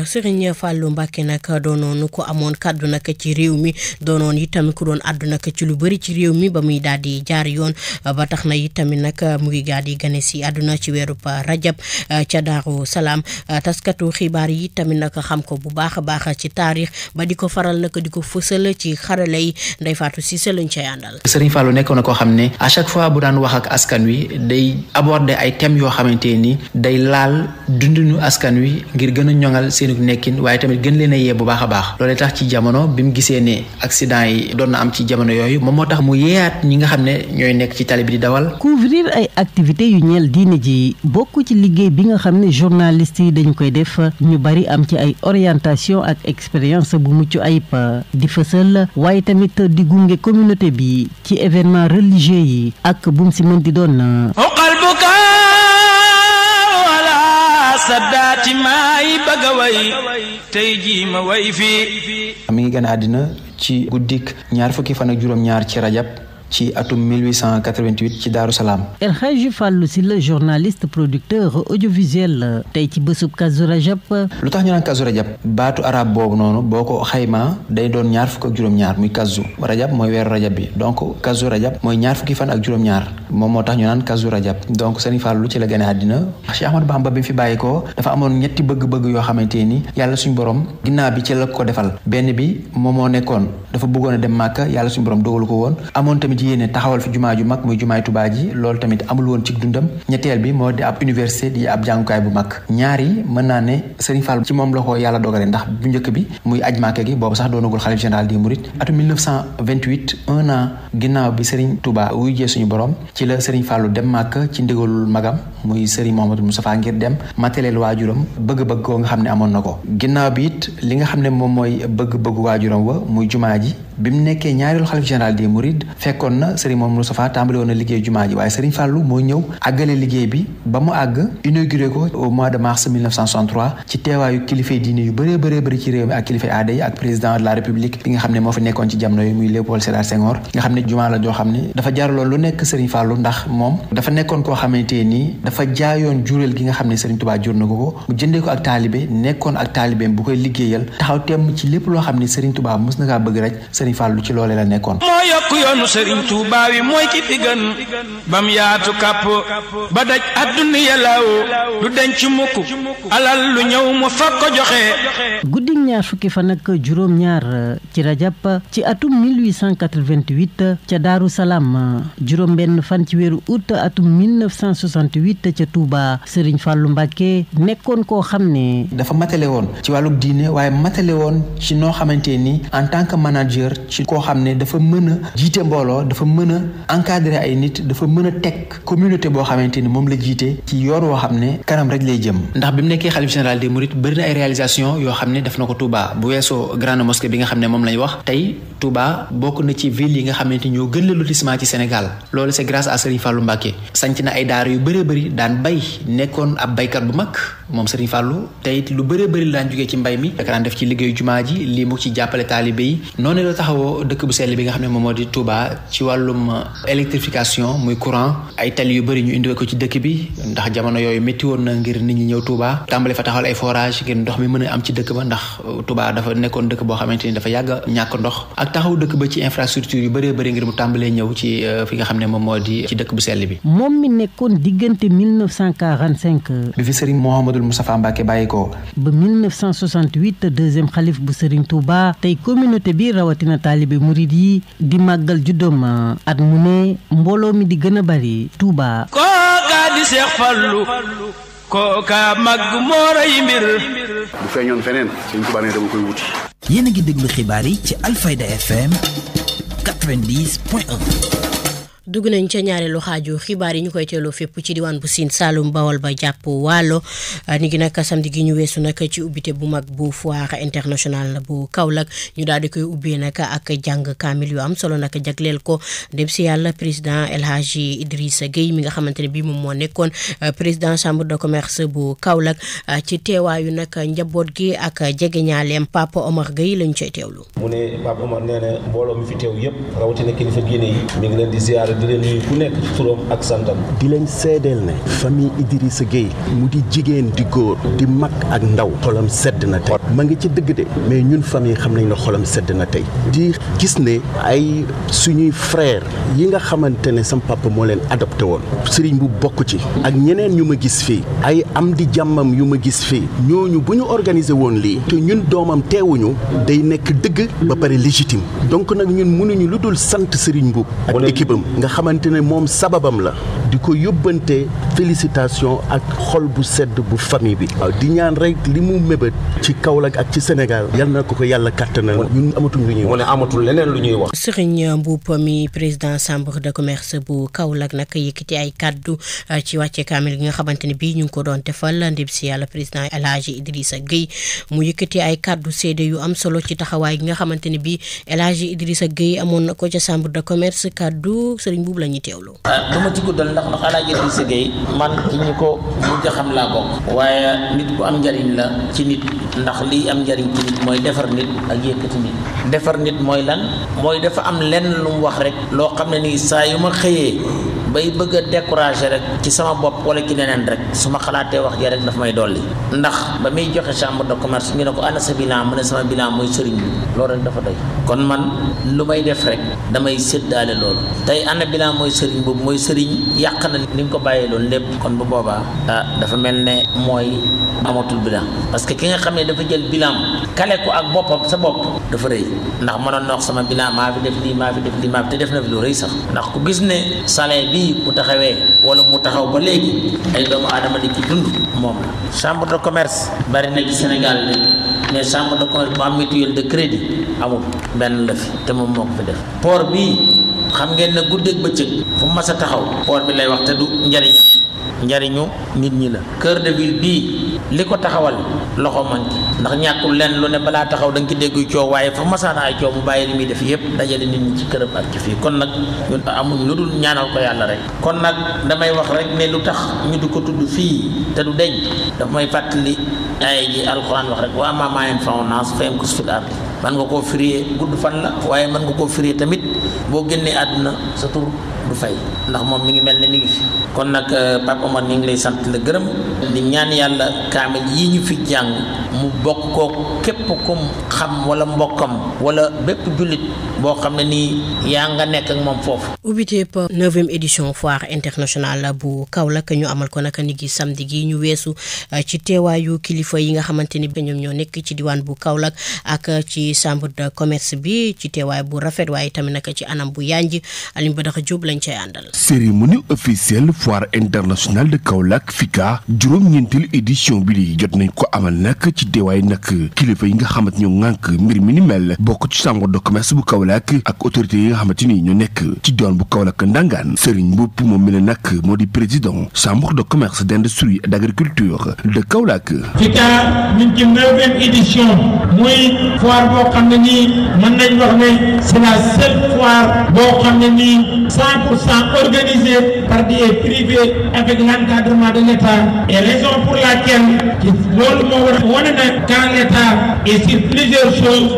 Serigne Fallou Mbacké nag doonoon ko amoon kaddu nag ci réew mi doonoon itam ku doon àddu nag ci lu bëri ci réew mi ba muy daal di jaar yoon ba tax na itamit nag mu ngi daal di gane si àdduna ci weeru rajab ca Daaru Salaam taskatu xibaar yi tamit nag xam ko bu baax a baax ci taarix ba di ko faral nag di ko fësal ci xarale yi Ndeye Fatou Cissé lañ cay àndal. Serigne Fallou nekkoon na koo xam ne à chaque fois bu daan wax ak askan wi day aborder ay thèmes yoo xamante ni day laal dundinu askan wi ngir gën a ñoŋal seenu nekkin waaye tamit gën leen a yee bu baax a baax loolee tax ci jamono bi mu gisee ne accident yi doon na am ci jamono yooyu moom moo tax mu yeeyaat ñi nga xam ne ñooy nekk ci tali bi di dawal. couvrir ay activités yu ñeel diine ji bokk ci liggéey bi nga xam ne journaliste yi dañu koy def ñu bari am ci ay orientation ak expérience bu mucc ayib di fësal waaye tamit di gunge communauté bi ci événement religieux yi ak bu mu si mën di doon. saddaati maay bëgg a way tey jii ma way fii. mi ngi gën a àddina ci guddik ñaar fukki fan ak juróom-ñaar ci rajab ci atum 1888 ci Daaru Salaam. El Hadji Fallou Sylla journaliste producteur audiovisuel tey ci bésub Kazu Rajab. lu tax ñu naan Kazu Rajab baatu arab boobu noonu boo ko xaymaa day doon ñaar fukk ak juróom-ñaar muy Kazu Rajab mooy weeru rajab bi donc Kazu Rajab mooy ñaar fukki fan ak juróom-ñaar moom moo tax ñu naan Kazu Rajab donc Serigne Fallou ci la gën a àddina. Cheikh Ahmadou Bamba bi mu fi bàyyi ko dafa amoon ñetti bëgg-bëgg yoo xamante ni yàlla suñu borom ginnaaw bi ci la ko defal benn bi moom moo nekkoon dafa bëggoon a dem Màkka yàlla suñu borom dogalu ko woon amoon tamit yéene taxawal fi jumaa ju mag muy jumaay Tuubaa ji loolu tamit amul woon ci dundam ñetteel bi moo di ab université di ab jàngukaay bu mag ñaari mën naa ne Serigne Fall ci moom la ko yàlla dogale ndax bu njëkk bi muy aj Màkka gi boobu sax doonagul xalif général des mourides atum 1928 un an ginnaaw bi Serigne Touba wujjee suñu borom ci la Serigne Fallu dem Màkka ci ndigalul magam muy Serigne Mouhamadou Moustapha ngir dem mataleel waajuram bëgg-bëgg koo nga xam ne amoon na ko ginnaaw bi it li nga xam ne moom mooy bëgg-bëggu waajuram wa muy jumaa ji bi mu nekkee ñaareelu xalif général des Mourides fekkoon na Serigne Mouhamadou Moustapha tàmbali woon na liggéey jumaa ji waaye Serigne Fallou moo ñëw àggale liggéey bi ba mu àgg inauguré ko au mois de mars 1963 ci teewaayu kilifay diine yu bëree ci réew mi ak kilifay aada yi ak président de la république bi nga xam ne moo fi nekkoon ci jamono yi muy Léopold Sédar Senghor nga xam ne jumaa la joo xam ne dafa jaraloon lu nekk Serigne Fallou ndax moom dafa nekkoon koo xamante nii dafa jaayoon juréel gi nga xam ne Serigne Touba jur na ko mu jëndee ko ak taalibe nekkoon ak taalibeem bu koy liggéeyal taxaw temm ci lépp loo xam ne Serigne Touba mës na kaa bëgg rek Serigne Fallou ci loolee la nekkoon. moo yokk yoonu Serigne Touba wi mooy ki fi gën bam yaatu kàpp ba daj àdduna yàllaaw du denc mukk alal lu ñëw mu fag ko joxe. guddi ñaar fukki fan ak juróom-ñaar ci rajab ci atum 1888 ca Daaru Salaam juróom-benn fan ci weeru août atum 1968 ca Touba Serigne Fallou Mbacké nekkoon koo xam ne dafa matale woon ci wàllu diine waaye matale woon ci noo xamante ni en tant que manager ci koo xam ne dafa mën a jiite mbooloo dafa mën a encadrer ay nit dafa mën a teg communauté boo xamante ni moom la jiite ci yoon woo xam ne kanam rek lay jëm ndax bi mu nekkee xalif général des Mourides bëri na ay réalisation yoo xam ne def na ko Touba bu weesoo grande mosquée bi nga xam ne moom lañ wax tey Touba bokk na ci ville yi nga xamante ñoo gën la lotissement ci Sénégal loolu c'est grâce à Serigne Fallou Mbacké sanc na ay daara yu bëri daan bay nekkoon ab baykat bu mag moom Serigne Fallou tey it lu bëri la daan jógee ci mbay mi da daan def ci liggéeyu jumaa ji lii mu ci jàppale taalibe yi noonu la taxawoo dëkk bu sell bi nga xam ne moom moo di Touba ci wàllum électrification muy courant ay tali yu bëri ñu indiwee ko ci dëkk bi ndax jamono yooyu métti woon na ngir nit ñi ñëw Touba tàmbale fa taxawal ay forage ngir ndox mi mën a am ci dëkk ba ndax Touba dafa nekkoon dëkk boo xamante ni dafa yàgg ñàkk ndox ak taxaw dëkk ba ci infrastructure yu bëri ngir mu tàmbalee ñëw ci fi nga xam ne moom moo di ci dëkk bu sell bi. moom mi nekkoon diggante 1945. bi fi Serigne Mouhamadou Moustapha Mbacké bàyyi ko. ba 1968 deuxième xalif bu Serigne Touba tey communauté bi rawatina taalibe murid yi di màggal juddoom at mu ne mbooloo mi di gën a bari Touba. kooka di Seex Fallu kooka mag moo rey mbir. bu feeñoon feneen Serigne Touba ne dama koy wuti. yéen a ngi déglu xibaar yi ci Alfayda FM 90.1. dugg nañ ca ñaareelu xaaju xibaar yi ñu koy teeloo fépp ci diwaan bu Sine Saloum Bawol ba jàpp Waalo ni ngi nag samedi gi ñu weesu nag ci ubbite bu mag bu foire internationale bu Kaolack ñu daal di koy ubbee nag ak jàng kaamil yu am solo nag jagleel ko dem si yàlla président El Hadji Idrissa Gueye mi nga xamante ne bii moom moo nekkoon président chambre de commerce bu Kaolack ci teewaayu nag njaboot gi ak jegeñaaleem Papa Omar Gueye lañu cay teewlu. mu ne Papa Omar nee na mbooloo mi fi teew yëpp rawatina kilifa diine yi mi ngi leen di ziar di leen nuyu ku nekk ci turam ak santam. di leen seedeel ne famille Idrissa Gueye mu di jigéen di góor di mag ak ndaw xolam sedd na tey ma ngi ci dëgg de mais ñun famille xam nañ ne xolam sedd na tey di gis ne ay suñuy frère yi nga xamante ne sam papa moo leen adopté woon sëriñ bu bokk ci ak ñeneen ñu ma gis fii ay am di jàmmam yu ma gis fii ñooñu bu ñu organisé woon lii te ñun doomam teewuñu day nekk dëgg ba pare légitime donc nag ñun mënuñu lu dul sant sëriñ Mboup ak équipe am nga xamante ne moom sababam la di ko yóbbante félicitation ak xol bu sedd bu famille bi waaw di ñaan rek li mu mébét ci Kaolack ak ci Sénégal yal na ko yàlla kàttanal ñun amatuñ lu ñuy wax. mu ne amatul leneen lu ñuy wax. Serigne Mboup mi président chambre de commerce bu Kaolack nag yëkkati ay kaddu ci wàcce kaamil gi nga xamante ne bii ñu ngi ko doon defal ndib si yàlla président El Hadji Idrissa Gueye mu yëkkati ay kaddu seede yu am solo ci taxawaay gi nga xamante ne bii El Hadji Idrissa Gueye amoon na ko ca chambre de commerce kaddu Serigne Mboup la ñuy teewlu. du ma ci guddal ndax El Hadji Idrissa Gueye man ci ñi ko mujj a xam laa bokk waaye nit bu am njariñ la ci nit ndax liy am njariñ ci nit mooy defar nit ak yëkkati nit defar nit mooy lan mooy dafa am lenn lu mu wax rek loo xam ne nii saa yu ma xëyee bay bëgg a décourager rek ci sama bopp wala ci leneen rek su ma xalaatee wax ja rek daf may dolli ndax ba muy joxe chambre de commerce ñu ne ko ana sa bilan mu ne sama bilan mooy sëriñ bi loolu rek dafa doy kon man lu may def rek damay séddaale loolu tey ana bilan mooy sëriñ boobu mooy sëriñ yàq na ni nga ko bàyyee loolu lépp kon bu boobaa dafa mel ne mooy amatul bilan parce que ki nga xam ne dafa jël bilan kale ko ak boppam sa bopp dafa rëy ndax mënoon na wax sama bilan maa fi def lii maa fi def lii maa fi te def na fi lu rëy sax ndax ku gis ne salaire bii bu taxawee wala mu taxaw ba léegi ay doomu aadama di ci dund moom la chambre de commerce bari na ci Sénégal de mais chambre de commerce bu am mutuelle de crédit amul benn la fi te moom moo ko fi def port bii xam ngeen ne guddeeg bëccëg fu mas a taxaw port bi lay wax te du njariñu nit ñi la cœur de ville bii li ko taxawal loxo man ndax ñàkkul leen lu ne balaa taxaw da nga ci dégg coow waaye fa masaana ay coow mu bàyyi li muy def yëpp dajale nit ñi ci këram ak ci fii kon nag ñun amuñ lu dul ñaanal ko yàlla rek kon nag damay wax rek ne lu tax ñu di ko tudd fii te du deñ daf may fàttali ay ji alxuraan wax rek wa ammaa maa yanfa'u naas fa yamkusu fil ard man nga koo firee gudd fan la waaye man nga koo firee tamit boo génnee àdduna sa tur du fay ndax moom mi ngi mel ne mi ngi fi kon nag Pape Omar ñu ngi lay sant la gërëm di ñaan yàlla kaamil yi ñu fi jàng mu bokk ko képp kum xam wala mbokkam wala bépp jullit boo xam ne nii yaa nga nekk ak moom foofu. ubbiteeb 9e édition foire internationale bu Kaolack ñu amal ko naka ni gi samedi gi ñu weesu ci teewaayu kilifa yi nga xamante ni ñoom ñoo nekk ci diwaan bu Kaolack ak ci chambre de commerce bi ci teewaay bu rafet waaye tamit naka ci anam bu yanj Alioune Badara Diop lañ cay àndal. cérémonie officielle foire internationale de Kaolack FICA juróom-ñeenteelu édition bi di jot nañ ko amal nag ci teewaay nag kilifa yi nga xamante ñoo ŋànk mbir mi ni mel bokk ci chambre de commerce bu Kaolack ak autorités yi nga xamante ni ñoo nekk ci diwaan bu Kaolack ndangaan Serigne Mboup moom mi la nag moo di président chambre de commerce d'industrie et d'agriculture de Kaolack. FICA ñu ngi ci 9e édition muy foire boo xam ne nii mën nañ wax ne c'est la seule foire boo xam ne nii 100% organisée par des privés avec l'encadrement de l'État et raison pour laquelle loolu moo war a wane na quand l'État est sur plusieurs choses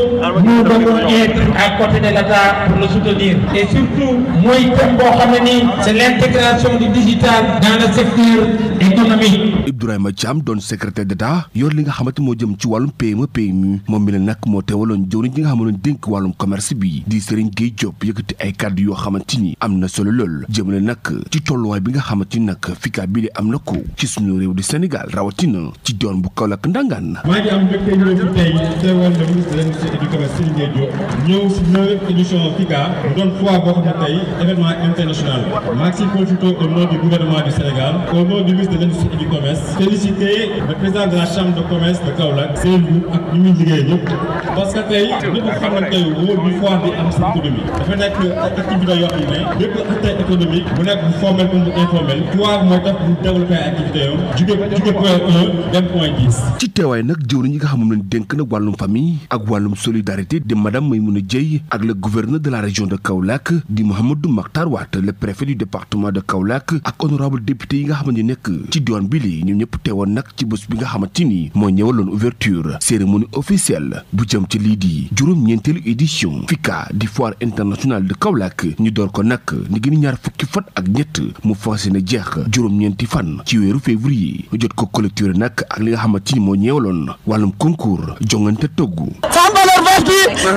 nous devons être à côté de l'État pour le soutenir et surtout mooy thème boo xam ne nii c'est l'intégration du digital dans le secteur économique. Ibrahima Thiam doon secrétaire d'État yor li nga xamante moo jëm ci wàllum PME PMI moom mi la nag moo teewaloon jëwriñ ji nga xamante ne dénk wàllum commerce bi di Serigne Gueye Diop yëkkati ay kàddu yoo xamante ni am na solo lool jëmale nag ci tolluwaay bi nga xamante ni nag FICA bi am na ko ci suñu réew di Sénégal rawatina ci doon bu Kaolack ndangaan. maa ngi am mbégte ñëw fi tey teewal le ministre de l'Industrie et du Commerce Serigne Gueye Diop ñëw si 9e édition FICA mu doon foire boo xam ne tey événement international maa ngi siy profité au nom du gouvernement du Sénégal au nom du ministre de l'Industrie et du Commerce féliciter le président de la chambre de commerce de Kaolack Seydou ak ñu muy liggéey ñëpp parce que tey ñëpp xam nañ tey wóor bi foire bi am si économie dafa nekk activité yoo xam ne bépp acteur économique bu nekk bu formel comme bu informel foire mooy tax bu développer ay activité yoo jóge point 1 dem point 10. ci teewaay nag jëwriñ ñi nga xam ne dénk nag wàllum famille ak wàllum solidarité di madame Maymouna Dieye ak le gouverneur de la région de Kaolack di Mouhamadou Makhtar Wade le préfet du département de Kaolack ak honorable député yi nga xamante ni nekk ci diwaan bi li ñoom ñëpp teewoon nag ci bés bi nga xamante ni moo ñëwaloon ouverture cérémonie officielle bu jëm ci lii di juróom-ñeenteelu édition FICA di foire internationale de Kaolack ñu door ko nag ni gën ñaar fukki fan ak ñett mu fas yéene jeex juróom-ñeenti fan ci weeru février jot ko collecteur nag ak li nga xamante ni moo ñëwaloon wàllum concours jongante togg.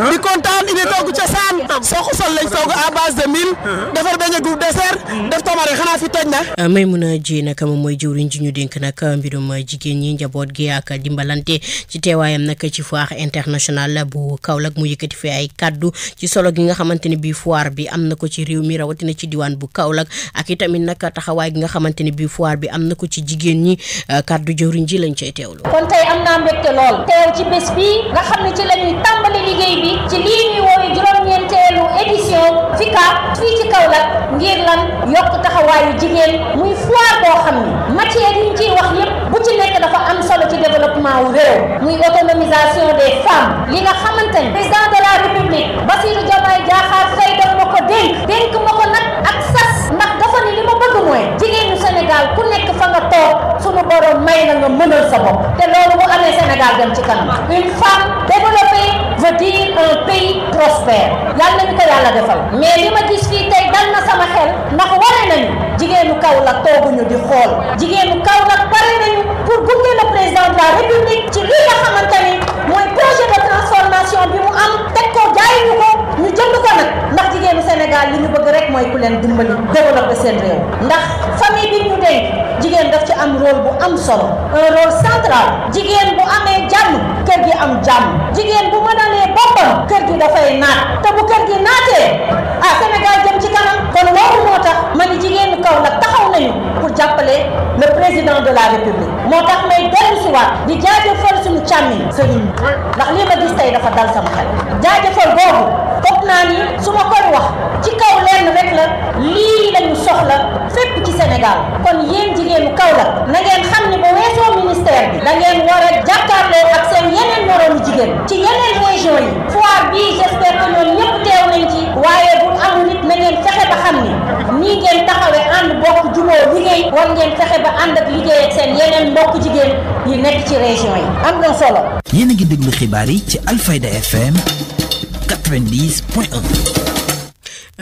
di kontaan indi togg cosaan soo ko sol lañ togg à base de mil defar beñe gu dessert def tomate xanaa fi toj na. Maymouna Dieye nag moom mooy jëwriñ ji ñu dénk nag mbirum jigéen ñi njaboot gi ak dimbalante ci teewaayam nag ci foire internationale bu Kaolack mu yëkkati fi ay kaddu ci solo gi nga xamante ni bii foire bi am na ko ci réew mi rawatina ci diwaan bu Kaolack ak itamit nag taxawaay gi nga xamante ni bii foire bi am na ko ci jigéen ñi kaddu jëwriñ ji lañ cay teewlu. kon tey am naa mbégte lool teew ci bés bi nga xam ne ci la ñuy tàmbali liggéey bi ci lii ñuy woowee juróom-ñeenteelu édition FICA fii ci Kaolack ngir lan yokk taxawaayu jigéen muy foire boo xam ne matière yi ñu ciy wax yépp bu ci nekk dafa am solo ci développement wu réew muy autonomisation des femmes li nga xamante ne président de la république Bassirou Diomaye Diakhar Faye daf ma ko dénk ma ko nag ak sas ndax dafa ni li ma bëgg mooy jigéenu Sénégal ku nekk fa nga toog sunu borom may na nga mënal sa bopp te loolu bu amee Sénégal dem ci kanam une femme développée veut dire un pays prospère yàlla nañu ko yàlla defal mais li ma gis fii tey dal na sama xel ndax wane nañu jigéenu Kaolack tooguñu di xool jigéenu Kaolack pare nañu pour gunge le président de la république ci li nga xamante ni mooy projet de transformation bi mu am teg ko jaay ñu ko ñu jënd ko nag ndax jigéenu Sénégal li ñu bëgg rek mooy ku leen dimbali développer seen réew ndax famille bi ñu dénk jigéen daf ci am rôle bu am solo un rôle central jigéen bu amee jàmm kër gi am jàmm jigéen bu mënalee boppam kër gi dafay naat te bu kër gi naatee Sénégal jëm ci kanam kon loolu moo tax ma ni jigéenu Kaolack taxaw nañu pour jàppale le président de la république moo tax may dellu si waat di jaajëfal suñu càmmiñ sëriñ ndax lii ma gis tey dafa dal sama xel jaajëfal boobu foog naa ni su ma koy wax ci kaw lenn rek la lii lañu soxla fépp ci Sénégal kon yéen jigéenu Kaolack na ngeen xam ni ba weesoo ministère bi da ngeen war a jàkkaarloo ak seen yeneen moroomu jigéen ci yeneen région yi foire bii j'espère que ñoom ñëpp teew nañ ci waaye bu amul nit na ngeen fexe ba xam ni nii ngeen taxawee ànd bokk juboo liggéey war ngeen fexe ba ànd ak liggéey ak seen yeneen mbokk jigéen yi nekk ci région yi am na solo. yéen a ngi déglu xibaar yi ci Alfayda FM 90.1.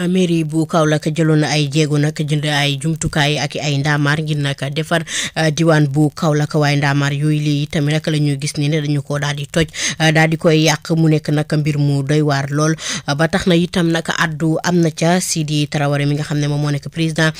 mairie bu Kaolack jëloon na ay jéego nag jënd ay jumtukaay ak ay ndaamaar ngir nag defar diwaan bu Kaolack waaye ndaamaar yooyu lii tamit nag la ñu gis ni ne dañu ko daal di toj daal di koy yàq mu nekk nag mbir mu doy waar lool ba tax na itam nag addu am na ca Sidi Traoré mi nga xam ne moom moo nekk président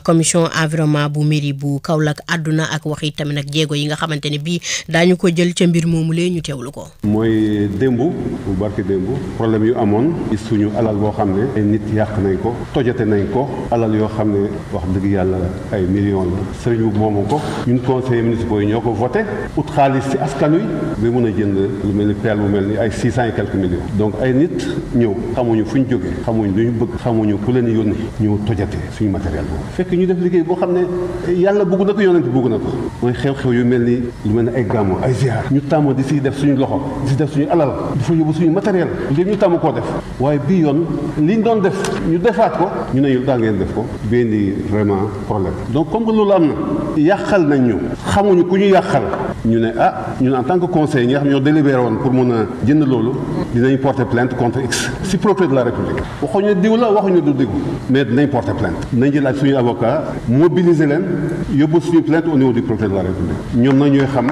commission environnement bu mairie bu Kaolack àdduna ak wax yi tamit nag jéego yi nga xamante ne bii daañu ko jël ca mbir moomu lee ñu teewlu ko. mooy démb bu barki démb problème yu amoon ci suñu alal boo xam ne ay nit yàq nañ ko tojate nañ ko alal yoo xam ne wax dëgg yàlla ay millions la sëriñ bu moomu ko ñun conseillers municipaux yi ñoo ko voté ut xaalis ci askan wi ba mun a jënd lu mel ni pelle bu mel ni ay 600 et quelques millions donc ay nit ñëw xamuñu fu ñu jógee xamuñu lu ñu bëgg xamuñu ku leen yónni ñëw tojate suñu matériel boobu fekk ñu def liggéey boo xam ne yàlla bëgg na ko yonent bëgg na ko mooy xew-xew yu mel ni lu mel ni ay gàmmu ay ziar ñu tàmm di si def suñu loxo di si def suñu alal di fa yóbbu suñu matériel léegi ñu tàmm koo def waaye bii yoon liñ doon def ñu defaat ko ñu ne ñu daal ngeen def ko benn vraiment problème donc comme que loolu am na yàqal nañ ñu xamuñu ku ñu yàqal ñu ne ñun en tant que conseil ñi nga xam ñoo délibéré woon pour mun a jënd loolu dinañ porter plainte contre X si procureur de la République waxuñu diw la waxuñu du diw mais dinañ porter plainte nañ jël ak suñu avocat mobiliser leen yóbbu suñu plainte au niveau du procureur de la République ñoom nag ñooy xam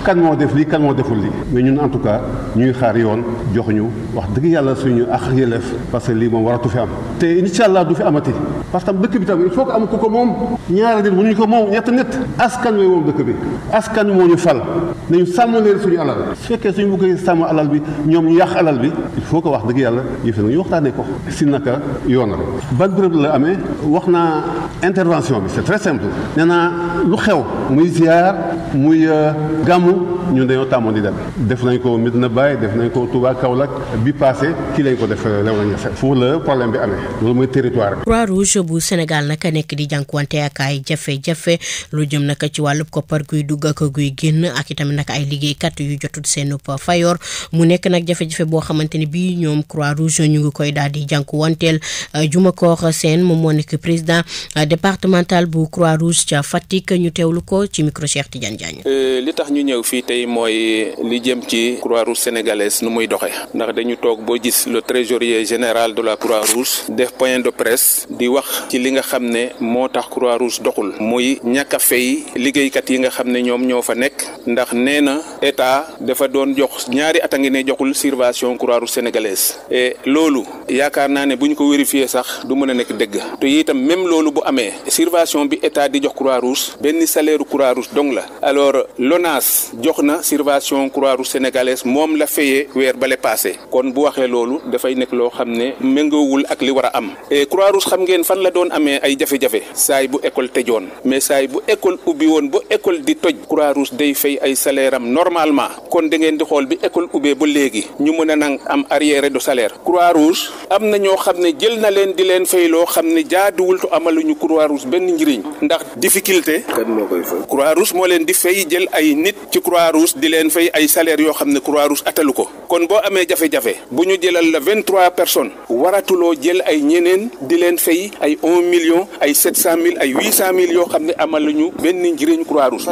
kan moo def lii kan moo deful lii mais ñun en tout cas ñuy xaar yoon jox ñu wax dëgg yàlla suñu ak yelleef parce que lii moom waratu fi am te incha allah du fi amati parce que dëkk bi tam il faut que am ku ko moom ñaari nit mënuñu ko moom ñett nit askan wi moom dëkk bi askan moo ñu fal nañu sàmm leen suñu alal su fekkee suñu bëggee sàmm alal bi ñoom ñu yàq alal bi il faut que wax dëgg yàlla yëf na ñu waxtaanee ko si naka yoon la ban bërëb la amee wax naa intervention bi c'est très simple nee naa lu xew muy ziar muy gàmmu ñun dañoo tàmmoon di dem def nañ ko Medina Baye def nañ ko Touba Kaolack bi passé kii lañ ko def Léona Niassène fu la problème bi amee loolu mooy territoire bi. Croix-Rouge bu Sénégal nag nekk di jànkuwante ak ay jafe-jafe lu jëm nag ci wàllub koppar guy dugg ak guy génn ak itamit nag ay liggéeykat yu jotul seen fayoor mu nekk nag jafe-jafe boo xamante ne bii ñoom Croix-Rouge ñu ngi koy daal di jànkuwanteel Jumakoor Sène moom moo nekk président départemental bu Croix-Rouge ca Fatick ñu teewlu ko ci micro Cheikh Tidiane Diagne. li tax ñu ñëw fii tey mooy li jëm ci Croix-Rouge sénégalaise nu muy doxe ndax dañu toog boo gis le trésorier général de la Croix-Rouge def point de presse di wax ci li nga xam ne moo tax Croix-Rouge doxul muy ñàkk a fay liggéeykat yi nga xam ne ñoom ñoo fa nekk ndax nee na état dafa doon jox ñaari at a ngi ne joxul subvention Croix-Rouge sénégalaise et loolu yaakaar naa ne bu ñu ko vérifier sax du mën a nekk dëgg te itam même loolu bu amee subvention bi état di jox Croix-Rouge benn salaire Croix-Rouge dong la alors LONASE jox na subvention Croix-Rouge sénégalaise moom la fayee weer bale passé kon bu waxee loolu dafay nekk loo xam ne méngoowul ak li war a am et Croix-Rouge xam ngeen fan la doon amee ay jafe-jafe saay bu école tëjoon mais saay bu école ubbi woon ba école di toj Croix-Rouge day fay ay salaire am normalement kon da ngeen di xool bi école ubbee ba léegi ñu mën a nang am arriéré de salaire Croix-Rouge am na ñoo xam ne jël na leen di leen fay loo xam ne jaaduwul tu amaluñu Croix-Rouge benn njëriñ ndax difficulté kan moo koy fay Croix-Rouge moo leen di fay jël ay nit ci Croix-Rouge di leen fay ay salaire yoo xam ne Croix-Rouge atalu ko kon boo amee jafe-jafe bu ñu jëlal la 23 personnes waratuloo jël ay ñeneen di leen fay ay 1 million ay 700 000 ay 800 000 yoo xam ne amaluñu benn njëriñ Croix-Rouge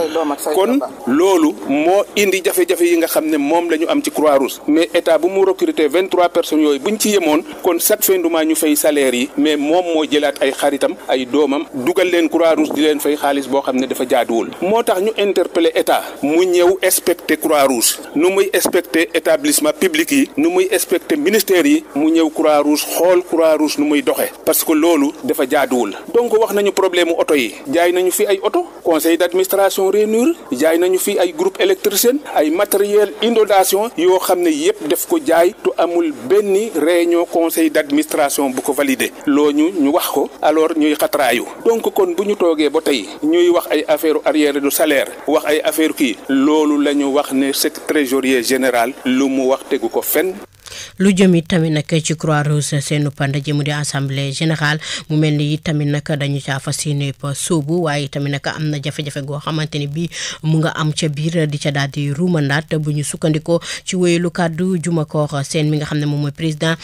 kon loolu moo indi jafe-jafe yi nga xam ne moom la ñu am ci Croix-Rouge mais état bu mu recruter 23 personnes yooyu buñ ci yemoon kon chaque fin du mois ñu fay salaire yi mais moom moo jëlaat ay xaritam ay doomam dugal leen Croix-Rouge di leen fay xaalis boo xam ne dafa jaaduwul moo tax ñu interpeller état mu ñëw inspecter Croix-Rouge nu muy inspecter établissement public yi nu muy inspecter ministère yi mu ñëw Croix-Rouge xool Croix-Rouge nu muy doxe parce que loolu dafa jaaduwul donc wax nañu problème mu oto yi jaay nañu fi ay oto conseil d'administration réunir jaay nañu fi ay groupe électricien ay matériel inondation yoo xam ne yépp def ko jaay tu amul benn réunion conseil d'administration bu ko validé loo ñu wax ko alors ñuy xatraayu donc kon bu ñu toogee ba tey ñuy wax ay affaire arriéré de salaire wax ay affaire kii loolu la ñu wax ne c'est trésorier général lu mu wax tegu ko fenn lu jëm it tamit nag ci Croix-Rouge seen ndaje mu di assemblée générale mu mel ni tamit nag dañu caa fas yéene sóobu waaye tamit nag am na jafe-jafe goo xamante ni bii mu nga am ca biir di ca daal di ruumandaat bu ñu sukkandikoo ci wéyalu kàddu Jumakoor Sène mi nga xam ne moom mooy président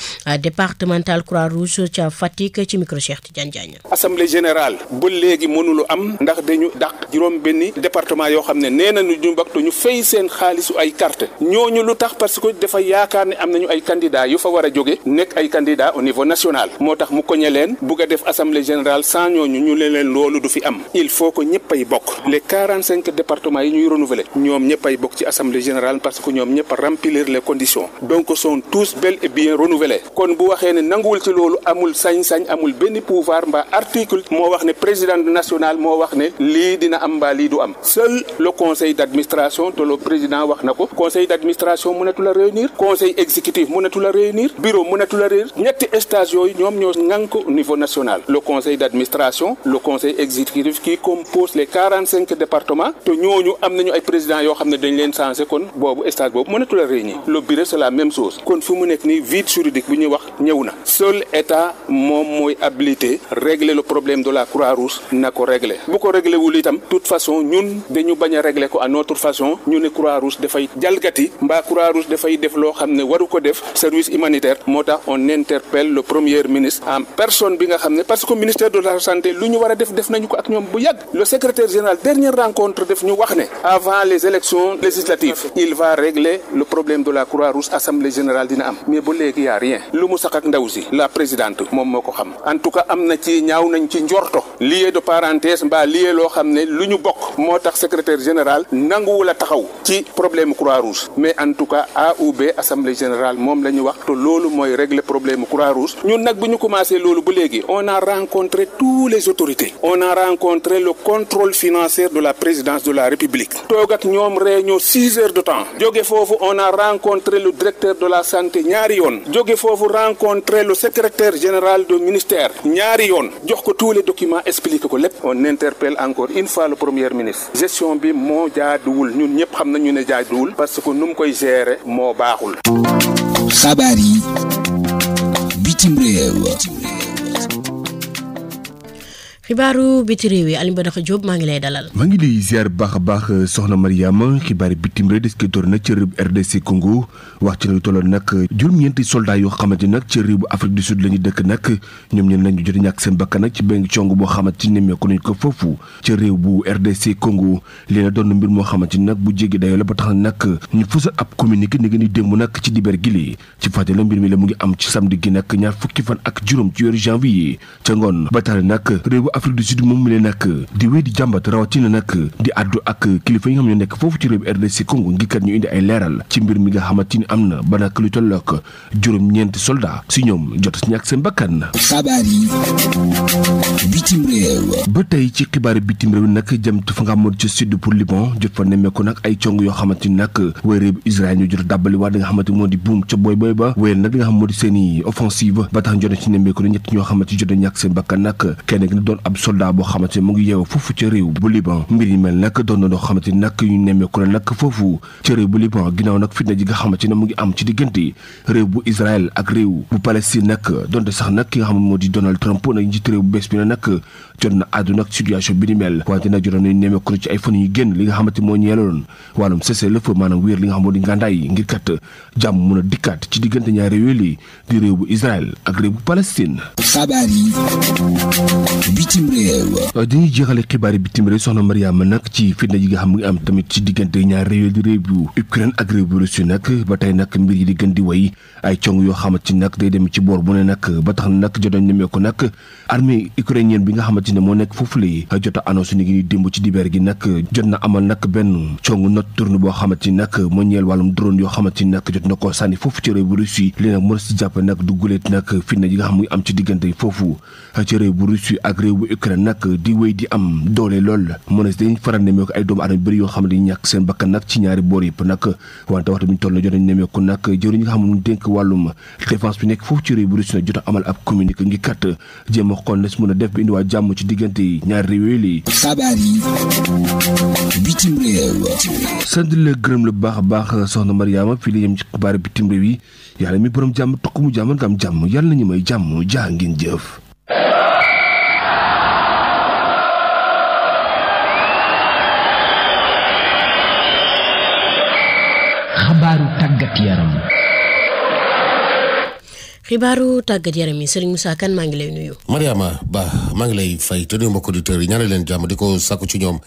départemental Croix-Rouge ca Fatick ci micro Cheikh Tidiane Diagne. assemblée générale ba léegi mënulu am ndax dañu dàq juróom benni département yoo xam ne nee nañu ñu mbokk ñu fay seen xaalisu ay carte ñooñu lu tax parce que dafa yaakaar ne am nañu ay candidats yu fa war a jóge nekk ay candidats au niveau national moo tax mu koñe leen bugg a def assemblée générale sans ñooñu ñu leen loolu du fi am il faut que ñëpp ay bokk les 45 départements yi ñuy renouveler ñoom ñëpp ay bokk ci assemblée générale parce que ñoom ñëpp remplir les conditions donc sont tous bel et bien renouvelés kon bu waxee ne nanguwul ci loolu amul sañ-sañ amul benn pouvoir mbaa article moo wax ne président national moo wax ne lii dina am mbaa lii du am seul le conseil d'administration te le président wax na ko conseil d'administration mënatu la réunir conseil exécutif mënatu la réunir bureau mënatu la réunir ñetti stage yooyu ñoom ñoo ŋànk au niveau national le conseil d'administration le conseil exécutif qui compose les 45 départements te ñooñu am nañu ay présidents yoo xam ne dañ leen changé kon boobu stage boobu mënatu la réunir le bureau c'est la même chose kon fu mu nekk nii vide juridique bu ñuy wax ñëw na seul état moom mooy habilité régler le problème de la Croix-Rouge na ko régler bu ko régler wul itam toute façon ñun dañu bañ a régler ko à notre façon ñu ne Croix-Rouge dafay jalgati mbaa Croix-Rouge dafay def loo xam ne waru ko def service humanitaire moo tax on interpelle le premier ministre en personne bi nga xam ne parce que ministère de la santé lu ñu war a def nañu ko ak ñoom bu yàgg le secrétaire général dernière rencontre def ñu wax ne avant les élections législatives il va régler le problème de la Croix-Rouge assemblée générale dina am mais ba léegi y a rien lu mu sax ak ndaw si la présidente moom moo ko xam en tout cas am na ci ñaaw nañ ci njorto lié de parenthèse mbaa lié loo xam ne lu ñu bokk moo tax secrétaire général nanguwul a taxaw ci problème Croix-Rouge mais en tout cas A ou B assemblée générale moom la ñu wax te loolu mooy régler problème Croix-Rouge ñun nag bu ñu commencé loolu ba léegi on a rencontré toutes les autorités on a rencontré le contrôle financier de la présidence de la République toog ak ñoom réunion 6 heures de temps jóge foofu on a rencontré le directeur de la santé ñaari yoon jóge foofu rencontré le secrétaire général du ministère ñaari yoon jox ko tous les documents expliqué ko lépp on interpelle encore une fois le premier ministre gestion bi moo jaaduwul ñun ñëpp xam nañu ne jaaduwul parce que nu mu koy gérer moo baaxul. xabaar yi bitim réew. xibaaru biti réew yi Alioune Badara Diop maa ngi lay dalal. maa ngi lay ziar baax a baax soxna Mariama xibaari bitim réew des koy door nag ci réew RDC Congo wax ci lu tolloon nag juróom-ñeenti soldats yoo xamante nag ci réew bu Afrique du Sud la ñu dëkk nag ñoom ñeen nañu jot ñàkk seen bakkan nag ci benn cong boo xamante ni nemmeeku nañ ko foofu ci réew bu RDC Congo leena doon na mbir moo xamante ni nag bu jéggi dayoo la ba tax na nag ñu fësal ab communiqué ni ngeen di démb nag ci dibeer gi li ci fàtte la mbir mi la mu ngi am ci samedi gi nag ñaar fukki fan ak juróom ci weeru janvier ca ngoon ba tax nag réew bu Afrique du Sud moom mi leen nag di wéy di jàmbat rawatina nag di àddu ak kilifa yi nga xam ne nekk foofu ci réew RDC Congo ngir kat ñu indi ay leeral ci mbir mi nga xamante ni am na ba nag lu tollook juróom-ñeenti soldat si ñoom jot si ñàkk seen bakkan. xabaar yi bitim réew. ba tey ci xibaari bitim réew nag jëm fa nga amoon ci sud pour Liban jot fa nemmeeku nag ay cong yoo xamante ni nag way réew Israël ñu jot dàbbali waa di nga xamante moo di buum ca boy ba wéyal nag li nga xam moo di seeni offensive ba tax jot ci nemmeeku na ñett ñoo xamante jot a ñàkk seen bakkan nag kenn gi doon ab soldat boo xamante ne mu ngi yeewu foofu ca réew bu Liban mbir yi mel nag doon na loo xamante ni nag ñu nemmeeku la nag foofu ca réew bu Liban ginnaaw nag fitna ji nga xamante ne mu ngi am ci diggante réew bu Israël ak réew bu Palestine nag donte sax nag ki nga xam ne moo di Donald Trump nag njiit réew bu bees bi na nag jot na àdduna ak situation bi ni mel wante nag jotoon nañu nemmeeku ci ay fan yu génn li nga xamante moo ñeeloon wàllum cessez-le-feu maanaam wéer li nga xam moo di ngàndaay yi ngir kat jàmm mun a dikkaat ci diggante ñaari réew yi di réew bu Israël ak réew bu Palestine. xabaar yi bitim réew. dañuy jeexale xibaar yi bitim réew soxna Mariama nag ci fitna yi nga xam mu ngi am tamit ci diggante ñaari réew yi di réew bu Ukraine ak réew bu Russie nag ba tey nag mbir yi di gën di way ay cong yoo xamante ni nag day dem ci boor bu ne nag ba tax na nag jotoon nemmeeku nag armée ukrainienne bi nga xamante ne moo nekk foofu la jot a annoncé ni ngi démb ci dibeer gi nag jot na amal nag benn cong nocturne boo xamante ni nag moo ñeel wàllum drone yoo xamante ni nag jot na koo sànni foofu ci réew bu Russie li nag mën si jàpp nag du guleet nag fitna yi nga xam mu ngi am ci diggante foofu ci réew bu Russie ak réew bu Ukraine nag di wéy di am doole lool mu ne dañ faral nemmeeku ay doomu aadama bëri yoo xam ne dañu ñàkk seen bakkan nag ci ñaari boor yëpp nag wante waxtu bi ñu toll na jot nañ nemmeeku nag jëwriñ ñi nga xam ne dénk wàllum défense bi nekk foofu ci réew bu Russie na jot a amal ab communiqué ngi kat jéem a xool nes mën a def bi indiwaa jàmm ci diggante ñaari réew yooyu lii xabaar yi bitim réew sant la gërëm la baax a baax soxna Mariama fii la yem ci xibaar bitim réew yi yàlla mi borom jàmm tokk mu jàmm nga am jàmm yàlla nañu may jàmm jaa ngeen jëf xabaaru tàggat yaram. xibaaru tàggat yaram yi Serigne Moussa Kane maa ngi lay nuyu. Mariama Ba maa ngi lay fay te nuyu mbokk auditeurs yi ñaanal leen jàmm di ko sàkku ci ñoom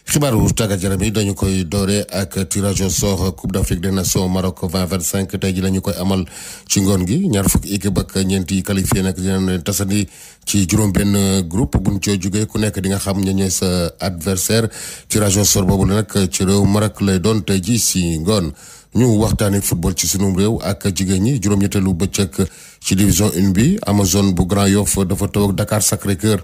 xibaaru tàggat yaram yi dañu koy doore ak tirage au sort Coupe d'Afrique des Nations Maroc 2025 tey ji la ñu koy amal ci ngoon gi ñaar fukki équipe ak ñeenti qualifié nag dinañ leen tasandi ci juróom-benn groupe buñ coo jógee ku nekk di nga xam ñooy sa adversaire tirage au sort boobu nag ci réew Maroc lay doon tey ji si ngoon. ñu waxtaanee football ci sunu réew ak jigéen ñi juróom-ñetteelu bëccëg ci division 1 bi Amazone bu Grand Yoff dafa taw ak Dakar Sacré-Cœur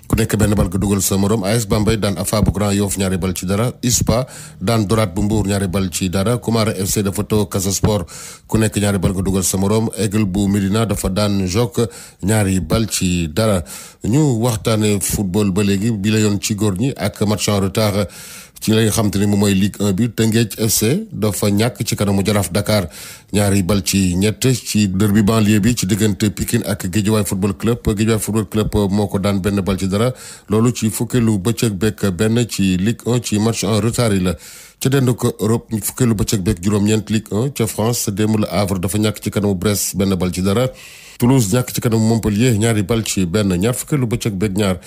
ku nekk benn bal nga dugal sa morom AS Bambey daan Afa bu Grand Yoff ñaari bal ci dara ISPA daan Dorat bu Mbour ñaari bal ci dara Koumara FC dafa taw ak Casa Sport ku nekk ñaari bal nga dugal sa morom Aigle bu Médina dafa daan JOC ñaari bal ci dara ñu waxtaanee football ba léegi bi la yoon ci góor ñi ak match en retard. ci la nga xam te ne moom mooy Ligue 1 bi Teungueth FC dafa ñàkk ci kanamu Jaraaf Dakar ñaari bal ci ñett ci derby banlieue bi ci diggante Pikine ak Guédiawaye Football Club moo ko daan benn bal ci dara loolu ci fukkeelu bëccëg bekk benn ci Ligue 1 ci match en retard yi la ca dend ko Europe fukkeelu bëccëg bekk juróom-ñeent Ligue 1 ca France démb la Havre dafa ñàkk ci kanamu Brest benn bal ci dara Toulouse ñàkk ci kanamu Montpellier ñaari bal ci benn ñaar fukkeelu bëccëg bekk ñaar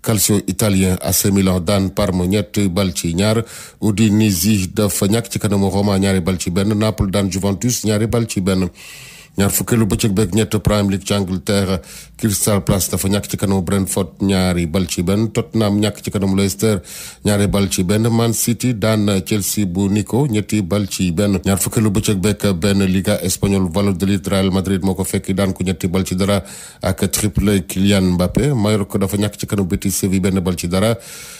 Calcio italien AC Milan daan Parme ñetti bal ci ñaar Udinese dafa ñàkk ci kanamu Roma ñaari bal ci benn Naples daan Juventus ñaari bal ci benn ñaar fukkeelu bëccëg beeg ñett Premier League ci Angleterre Crystal Palace dafa ñàkk ci kanamu Brentford ñaari bal ci benn Tottenham ñàkk ci kanamu Leicester ñaari bal ci benn Man City daan Chelsea bu Nico ñetti bal ci benn ñaar fukkeelu bëccëg beeg benn Liga espagnol Valladolid Real Madrid moo ko fekki daan ko ñetti bal ci dara ak triplé Kylian Mbappé Mallorca dafa ñàkk ci kanamu Betis Séville benn bal ci dara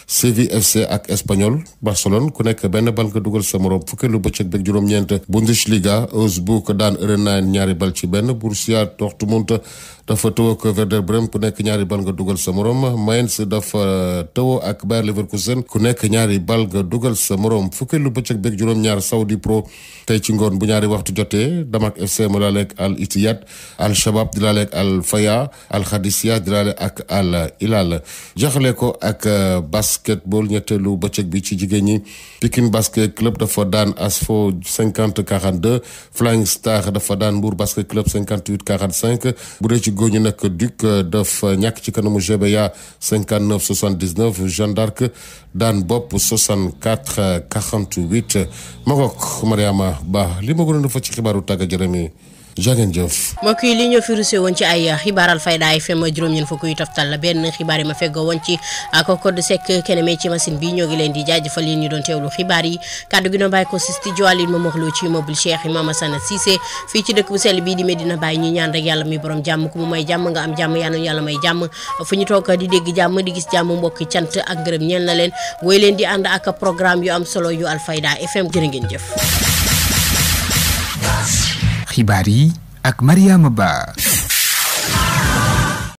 Séville FC ak Espagnol Barcelone ku nekk benn bal nga dugal sa morom fukkeelu bëccëg beeg juróom-ñeent Bundesliga Augsburg daan Rennes ñaari bal ci benn Borussia Dortmund dafa tëw ak Werder Bremen ku nekk ñaari bal nga dugal sa morom Mainz dafa tëw ak Bayer Leverkusen ku nekk ñaari bal nga dugal sa morom fukkeelu bëccëg beeg juróom-ñaar Saudi Pro tey ci ngoon bu ñaari waxtu jotee Damak FC mu laaleeg Al Ittihad Al Shabab di laaleeg Al Faya Al Khadisia di laaleeg ak Al Hilal jaxale ko ak basketball ñetteelu bëccëg bi ci jigéen ñi Pikine Basket Club dafa daan Asfo 50-42 Flying Star dafa daan Mbour Basket Club 58-45 bu dee ci góor ñi nag Duc dafa ñàkk ci kanamu GBA 59-79 Jeanne d'Arc daan bopp 64-48 Magog Mariama Ba li ma gënoon dafa ci xibaaru tàggat yaram yi jangeen jëf mbokk yi li ñoo fi rusé woon ci ay xibaar Alfayda FM juróom-ñeent fukk yu toftal la benn xibaar yi ma feggoo woon ci ak code sec keneme ci machine bi ñoo ngi leen di jaajëfal yéen ñu doon teewlu xibaar yi kaddu gi doon bàyyi ko si studio Aline ma moxloo ci immeuble Cheikh Imam Assane Cissé fii ci dëkk bu sell bii di Medina Baye ñu ñaan rek yàlla mi borom jàmm ku mu may jàmm nga am jàmm yàlla may jàmm fu ñu toog di dégg jàmm di gis jàmm mbokki cant ak ngërëm ñeel na leen woy leen di ànd ak programme yu am solo yu Alfayda FM jërë ngeen jëf xibaar yi ak Mariama Ba